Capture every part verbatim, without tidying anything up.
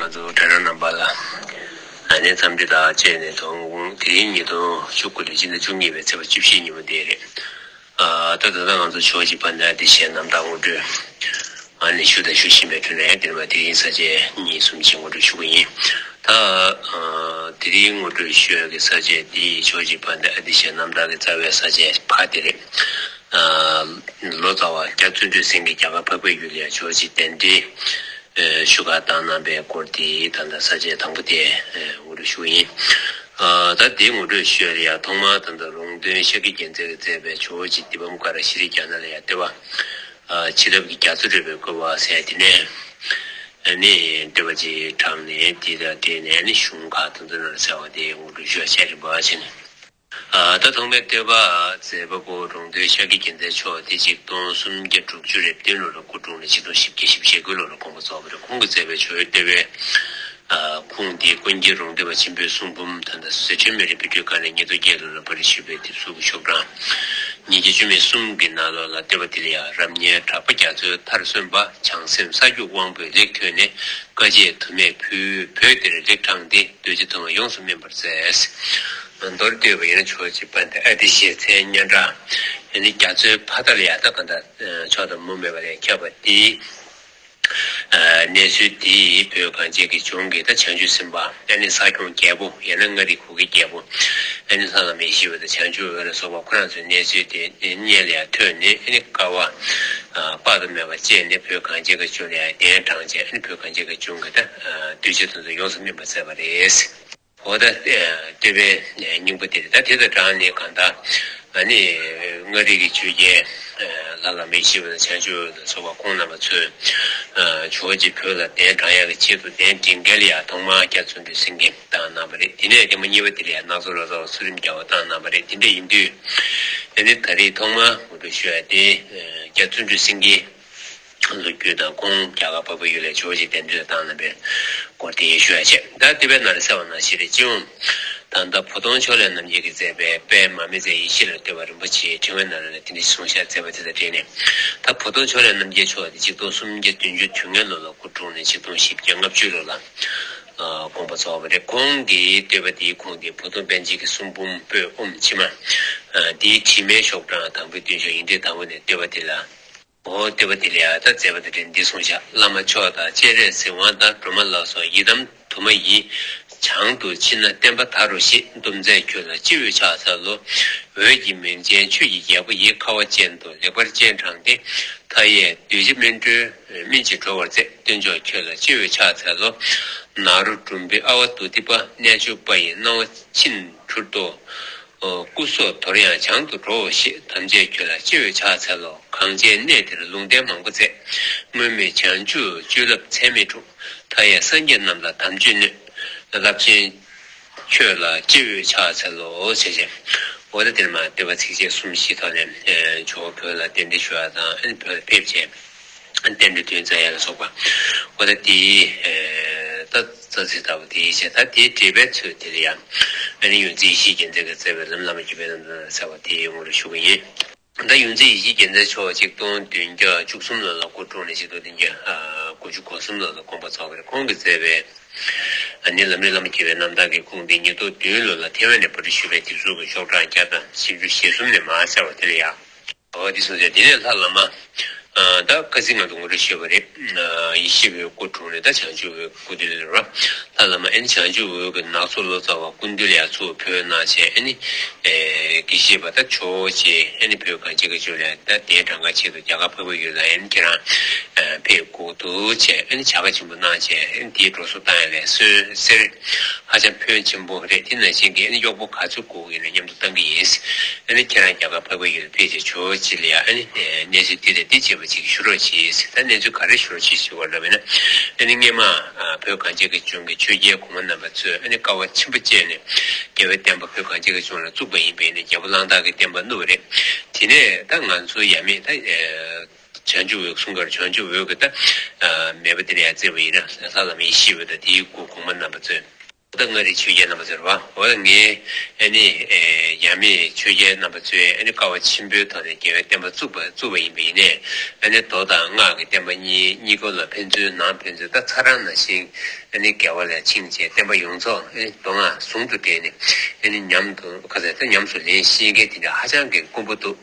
ང་ཚོ་གྲྭ་རོགས་རྣམ་པ་ལ་ཨ་ནི་འཚམས་འདྲི་དང་བཅས་ནས་དོ་དགོང་དེ་རིང་ཉིས་སྟོང་བཅུ་དགུ་ལོའི་ཕྱི་ཟླ་བཅུ་གཉིས་པའི་ཚེས་པ་བཅུ་བཞི་ཉིན་མོ་དེ་རེད། ཨ་ད་ད་ལྟ་ང་ཚོ་ཇོ་བོ་རྗེ་དཔལ་ལྡན་ཨ་ཏི་ཤའི་རྣམ་ཐར་ངོ་སྤྲོད་ཨ་ནི་ཞུ་དང་ཞུ་བཞིན་པའི་དུས་ནས་དེ་རིང་མ་དེ་རིང་ས་བཅད་གཉིས་གསུམ་ཅིག་ངོ་སྤྲོད་ཞུ་གི་ཡིན། ད་ཨ་དེ་རིང་ངོ་སྤྲོད་ཞུ་ཡག་གི་ས་བཅད་འདི་ཇོ་བོ་རྗེ་དཔལ་ལྡན་ཨ་ཏི་ཤའི་རྣམ་ཐར་གྱི་རྩ་བའི་ས་བཅད་ཕ་དེ་རེད། ཨ་ལོ་ཙཱ་བ་རྒྱ་བརྩོན་འགྲུས་སེང་གེ་རྒྱ་གར་འཕགས་པའི་ཡུལ་ལ་ཇོ་བོ་རྗེ་གདན་འདྲེན་ཨ་ཞུ་གར་བཏང་གནང་བའི་སྐོར་དེ་ད་ལྟ་ས་བཅད་དང་པོ་དེ་ཨ་ངོ་སྤྲོད་ཞུ་གི་ཡིན། ཨ་ད་དེ་ངོ་སྤྲོད་ཞུ་ཡག་ལ་ཡ་ཐོག་མར་ད་ལྟ་རོང་སྟོན་ཤཱཀྱའི་རྒྱལ་མཚན་གྱིས་མཛད་པའི་ཇོ་བོ་རྗེ་དཱི་པཾ་ཀ་ར་ཤྲཱི་རྒྱ་ནག་ལ་ཡ་བསྟོད་པ་ཨ་བྱིན་རླབས་ཀྱི་རྒྱ་མཚོ་སྤྲོས་པའི་བཀོད་པ་ཟེར་དེ་ནས་ཨ་ནི་བསྟོད་པ་ཅིག་དྲངས་ནས་དེ་དང་འབྲེལ་ནས་ཨ་ནི་གཞུང་ཁག་དེ་ཚོ་ནང་ལ་གསལ་བ་དེ་ངོ་སྤྲོད་ཞུ་ཡག་བྱས་རིམ་པ་བྱས་ནས། ཨ་ད་ཐོག་མའི་བསྟོད་པ་མཛད་པ་པོ་རོང་སྟོན་ཤཱཀྱའི་རྒྱལ་མཚན་མཆོག་དེ་ཆིག་སྟོང་སུམ་བརྒྱ་དྲུག་ཅུ་རེ་བདུན་ལོ་ལ་སྐུ་འཁྲུངས་ནས་ཆིག་སྟོང་བཞི་བརྒྱ་བཞི་བཅུ་ཞེ་དགུ་ལོ་ལ་དགོངས་པ་རྫོགས་པ་རེད། ཁོང་གིས་མཛད་པའི་ཇོ་བོའི་བསྟོད་པའི་ཨ་ཁུངས་དེ་ཀུན་མཁྱེན་རོང་སྟོན་པ་ཆེན་པོའི་གསུང་འབུམ་ད་ལྟ་ཟི་ཁྲོན་མི་རིགས་དཔེ་སྐྲུན་ཁང་ནས་ཉིས་སྟོང་བརྒྱད་ལོ་ལ་པར་རིས་ཞུས་པའི་དེབ་གཟུགས་ཀྱི་ཤོག་གྲངས་ཉིས་བརྒྱ་བཅུ་མེད་གསུམ་གྱི་ནང་ལོགས་ལ་བསྟོད་པ་དེ་ལ་ཡང་། རབ་ཉལ་གྲགས་པ་རྒྱ་མཚོའི་མཐར་སོན་པ། བྱང་སེམས་ས་སྐྱོང་དབང་པོས་ལེགས་ཐོས་ནས། དཀའ་སྤྱད་དུ་མས་བོད་བོད་འདིར་ལེགས་དྲངས་ཏེ། གདུལ་བྱ་དུ་མ་ཡོངས་སུ་སྨིན་པར་མཛད། མདོར་བསྡུས་པ་ཡིན་ན་ཇོ་བོ་རྗེ་དཔལ་ལྡན་ཨ་ཏི་ཤའི་མཚན་སྙན་གྲགས་ཨ་ནི་རྒྱ་མཚོའི་ཕ་མཐའ་ལ་ཡ་ད་ག་འདྲ་མཆོག་དང་མུ་མེད་པ་ལས་ཁྱབ་པ་དེ། ཨ་གནས་ཚུལ་འདི་བོད་གངས་ཅན་གྱི་ལྗོངས་ཀྱི་ད་བྱང་ཆུབ་སེམས་དཔའ་ཨ་ནི་ས་སྐྱོང་རྒྱལ་པོ་ཡང་ན་མངའ་རིས་གུ་གེ་རྒྱལ་པོ་ཨ་ནི་ལྷ་བླ་མ་ཡེ་ཤེས་འོད་དང་བྱང་ཆུབ་འོད་ལ་སོགས་པ་ཁོ་རང་ཚོའི་གནས་ཚུལ་དེ་སྙན་ལ་ཡང་ཐོས་ནས་ཨ་ནི་དཀའ་བ་ཨ་དཔག་ཏུ་མེད་པ་སྤྱད་ནས་བོད་གངས་ཅན་གྱི་ལྗོངས་ལ་ཡང་གདན་དྲངས་བྱས་ཨ་ནི་བོད་གངས་ཅན་གྱི་ལྗོངས་ཀྱི་ད་ཨ་གདུལ་བྱ་དེ་ཚོ་ཡོངས་སུ་སྨིན་པར་མཛད་པ་རེད། འོ་ད་ཨ་བསྟོད་པའི་སྙིང་པོ་དེ་རེད། ད་དེ་དང་སྦྲགས་ནས་གང་ལྟར་ཨ་ནི་མངའ་རིས་ཀྱི་ཆོས་རྒྱལ་ཨ་ལྷ་བླ་མ་ཡེ་ཤེས་འོད་དང་བྱང་ཆུབ་འོད་ལ་སོགས་པ་ཁོང་རྣམ་པ་ཚོས་ཨ་ཇོ་བོ་རྗེ་བོད་ལ་གདན་དྲངས་ཡག་གི་ཆེད་དུ་གདན་འདྲེན་མཁན་ལ་ཡང་ཐོག་མར་རྒྱ་བརྩོན་འགྲུས་སེང་གེ་བཏང་གནང་བ་རེད། དེ་ནས་ཐེངས་མ་གཉིས་པ་དེ་ལ་ཡང་སྣ་ཚོགས་ལོ་ཙཱ་བ་ཚུལ་ཁྲིམས་རྒྱལ་བ་བཏང་གནང་བ་རེད། དེ་འདྲ་ཡིན་དུས་ཨ་ནི་ད་རེས་ཐོག་མར་ངོ་སྤྲོད་ཞུ་ཡག་དེ་རྒྱ་བརྩོན་འགྲུས་སེང་གེ་ལོ་རྒྱུས་དང་ཁོང་རྒྱ་གར་འཕགས་པའི་ཡུལ་ལ་ཇོ་བོ་རྗེ་གདན་འདྲེན་བཏང་གནང་བའི་སྐོར་དེ་ཞུ་ཡག་བྱས། ད་བསྟོད་པའི་ནང་ལ་གསལ་བ་ནང་བཞིན་རེད། སྤྱི་ཡོངས་ད་ལྟ་བུ་སྟོང་ཕྱོགས་ལས་རྣམ་རྒྱལ་གྱིས་མཛད་པའི་དཔལ་མར་མེ་མཛད་ཡེ་ཤེས་ལ་བསྟོད་པ་རིན་པོ་ཆེའི་ཕྲེང་བའི་ནང་ལ་དེ་འདྲ་གསུངས་བཞག་མཛད་པ་དེ་དང་འབྲེལ་ནས། ད་བུ་སྟོང་ཕྱོགས་ལས་རྣམ་རྒྱལ་མཆོག་དེ་ཆིག་སྟོང་སུམ་བརྒྱ་བདུན་ཅུ་དོན་ལྔའི་ལོ་ལ་སྐུ་འཁྲུངས་ནས་ཆིག་སྟོང་བཞི་བརྒྱ་ལྔ་བཅུ་ལོ་ལ་ཨ་དགོངས་པ་རྫོགས་པ་རེད། ཁོང་གི་བསྟོད་པ་དེའི་ཁུངས་དེ་བུ་སྟོང་པཎ་ཆེན་གྱི་གསུང་འབུམ་པོད་ཨོཾ་ཕྱི་མ་ཨ་དེའི་བྲིས་མའི་ཤོག་གྲངས་དང་པོའི་བདུན་ཅུ་ཡིག་ཕྲེང་དང་པོ་ནས་བསྟོད་པ་དེ་ལ། འོ་བསྟོད་པ་དེ་ལ་ཡང་ད་མཛད་པ་དང་འབྲེལ་འདི་གསུངས་བཞག་བླ་མ་མཆོག་དང་སྤྱན་རས་གཟིགས་དབང་དང་སྒྲོལ་མ་ལ་སོགས་ཡི་དམ་དུ་མ་ཡིས། བྱང་དུ་མཆིས་ན་བསྟན་པ་དར་རོ་ཞེས། འདུམ་མཛད་ཁྱོད་ལ་སྤྱི་བོས་ཕྱག་འཚལ་ལོ། འོད་ཀྱི་མིང་ཅན་ཆོས་ཀྱི་རྒྱལ་པོ་ཡི། ཁ་བ་ཅན་དུ་ལེགས་པར་སྤྱན་དྲངས་ཏེ། མཐའ་ཡས་གདུལ་བྱ་སྨིན་གྲོལ་སྨིན་བྱེད་འགྲོ་བར་མཛད། སྟོན་མཆོག་ཁྱོད་ལ་སྤྱི་བོས་ཕྱག་འཚལ་ལོ། ནཱ་རོ་གྲུམ་བུའི་ཨ་ཝ་དྷཱུ་ཏི་པ། རྣལ་འབྱོར་པ་ཡི་སྣང་བ་ཕྱིན་གྱུར་ཏོ། སྐུ་སྲོག་དོར་ཡང་བྱང་དུ་འགྲོའོ་ཞེས། དམ་ཅན་ཁྱོད་ལ་སྤྱི་བོས་ཕྱག་འཚལ་ལོ། གངས་ཅན་གནས་འདིར་ལུང་བསྟན་མང་པོ་མཛད། སྔོན་མེད་བྱང་ཆུབ་སྤྱོད་ལམ་ཚད་མེད་འཁྲུངས། མཐའ་ཡས་སངས་རྒྱས་རྣམས་ལ་དམ་ཆོས་སྣོད། རླབས་ཆེན་ཁྱོད་ལ་སྤྱི་བོས་ཕྱག་འཚལ་ལོ་ཞེས་བྱས། འོ་ད་དེར་མ་བསྟོད་པ་ཚིགས་བཅད་གསུམ་བཞིའི་ཐོག་ནས་ཇོ་བོ་བོད་ལ་གདན་འདྲེན་ཞུ་བ་དང་བོད་ལ་ཕེབས་བྱས། རྟེན་འབྲེལ་དོན་མཛད་ཡ་ལ་སོགས་པ། འོ་ད་དེའི་ད་རྩ་ཚིག་ལྟ་བུ་དེའི་ཆེད་ད་དེའི་འགྲེལ་པའི་ཚུལ་དེ་ལ་ཡང་ཨ་ནི་ཡོངས་འཛིན་ཡེ་ཤེས་རྒྱལ་མཚན་གྱིས་མཛད་པའི་ལམ་བླ་མ་བརྒྱུད་པའི་རྣམ་ཐར་ཟེར་བ་དེའི་ངོ་སྤྲོད་ཞུ་གི་ཡིན། ད་ཡོངས་འཛིན་ཡེ་ཤེས་རྒྱལ་མཚན་མཆོག་ཆིག་སྟོང་བདུན་བརྒྱ་བཅུ་གསུམ་ལོ་ལ་སྐུ་འཁྲུངས་ནས་ཆིག་སྟོང་བདུན་བརྒྱ་དགུ་བཅུ་གོ་གསུམ་ལོ་ལ་དགོངས་པ་རྫོགས་པ་རེད། ཁོང་གིས་མཛད་པའི་ཨ་ནི་ལམ་རིམ་བླ་མ་བརྒྱུད་པའི་རྣམ་ཐར་གྱི་ཁུངས་དེ་ཉིས་སྟོང་བདུན་ལོ་ལ་ཐེ་ཝན་ནས་པར་སྐྲུན་ཞུས་པའི་དེབ་གཟུགས་ཀྱི་ཤོག་གྲངས་བརྒྱ་དང་བཞི་བཅུ་ཞེ་གསུམ་ནས་མར་གསལ་བ་དེ་ལ་ཡང་། འོ་དེ་སོང་ཙང་དེ་ནས་ལྷ་བླ་མ། ཨ་ད་ཁ་སང་ང་ཚོ་ངོ་སྤྲོད་ཞུས་པ་རེད། ཨ་ཡེ་ཤེས་འོད་སྐུ་འཁྲུངས་ནས་ད་བྱང་ཆུབ་འོད་སྐུ་མདུན་ལ་རེད་བ། ལྷ་བླ་མ་ཨ་ནི་བྱང་ཆུབ་འོད་ཀྱིས་ནག་ཚོ་ལོ་ཙཱ་བ་སྐུ་མདུན་ལ་ཡར་ཚུར་བོད་གནང་བྱས་ཨ་ནི། ཨེ་དགེ་བཤེས་པ་ད་ཇོ་བོ་རྗེ་ཨ་ནི་བོད་གངས་ཅན་གྱི་ལྗོངས་ལ་ད་གདན་དྲངས་ཀ་ཆེད་དུ་རྒྱ་གར་འཕགས་པའི་ཡུལ་ལ་ཨ་ནི་ཁྱེད་རང་ཨ་ཕེབས་དགོས་འདུག་བྱས་ཨ་ནི་བྱ་དགའ་ཆེན་པོ་གནང་བྱས་ཨ་ནི་དེའི་འགྲོ་སོང་བཏང་ཡ་ལས་གསོལ་གསེར་ཧ་ཅང་ཕོན་ཆེན་པོ་རེད། དེ་ནང་བཞིན་གྱི་ཨ་ནི་གཡོག་པོ་ག་ཚོད་དགོས་ཡིན་ན་མཉམ་དུ་གཏང་གི་ཡིན། ཨ་ནི་ཁྱེད་རང་རྒྱ་གར་འཕགས་པའི་ཡུལ་ཕེབས་བྱས་ཇོ་བོ་རྗེ་ལ་ཡ་ཨ་ནི་གནས་ཚུལ་འདི་དང་འདི་བྱས་པ་ཅིག་ཞུ་རོགས་གྱིས། ད་གནས་ཚུལ་ག་རེ་ཞུ་རོགས་གྱིས་ཞུ་བ་ལབ་ཡིན་ན། ཨ་ནི་སྔས་མ་བོད་གངས་ཅན་གྱི་ལྗོངས་ཀྱི་ཆོས་རྒྱལ་གོང་མ་རྣམ་པ་ཚོས་ཨ་ནི་དཀའ་བ་ཆེན་པོ་སྤྱད་ནས་རྒྱལ་བའི་བསྟན་པ་བོད་གངས་ཅན་གྱི་ལྗོངས་ལ་བཙུགས་པ་ཡིན་པས་ནས་རྒྱལ་པོ་གླང་དར་གྱི་བསྟན་པ་བསྣུབས་པ་རེད། དེ་ནས་ད་ང་ཚོ་ཡབ་མེས་ད་བྱང་ཆུབ་འོད་གསུང་གར་བྱང་ཆུབ་འོད་ཀྱི་ད་མེས་པོ་དེ་ནས་ཡར་བརྩིས་པ་ཡིན་ན་ལྷ་བླ་མ་ཡེ་ཤེས་འོད་དང་དེའི་སྐུ་གོང་མ་རྣམ་པ་ཚོས། ད་མངའ་རིས་ཆོས་རྒྱལ་རྣམ་པ་ཚོ་རེད་བ། འོ་ད་ངས་ཨ་ནི་ཨེ་ཡབ་མེས་ཆོས་རྒྱལ་རྣམ་པ་ཚོས་ཨ་ནི་དཀའ་བ་ཆེན་པོའི་ཐོག་ནས་རྒྱལ་བའི་བསྟན་པ་བཙུགས་པ་བཙུགས་པ་ཡིན་པ་ཡིན་ནའི་ཨ་ནི་མདོ་དང་སྔགས་ཀྱི་བསྟན་པ་གཉིས་གཉིས་ཀ་ལ་ཕན་ཚུན་ནང་ཕན་ཚུན་ད་ཚ་རང་ནང་བཞིན་ ཨ་ནི་དགེ་བ་ལ་ཕྱིན་བྱས་བསྟན་པ་ཡོངས་རྫོགས་ཨ་ནི་མདོ་སྔགས་ཟུང་དུ་འབྲེལ་ནས་ཨ་ནི་ཉམས་དུ་ག་ཚད་ད་ཉམས་སུ་ལེན་ཤེས་མཁན་དེ་འདྲ་ཧ་ཅང་གི་དཀོན་པོ་འདུག་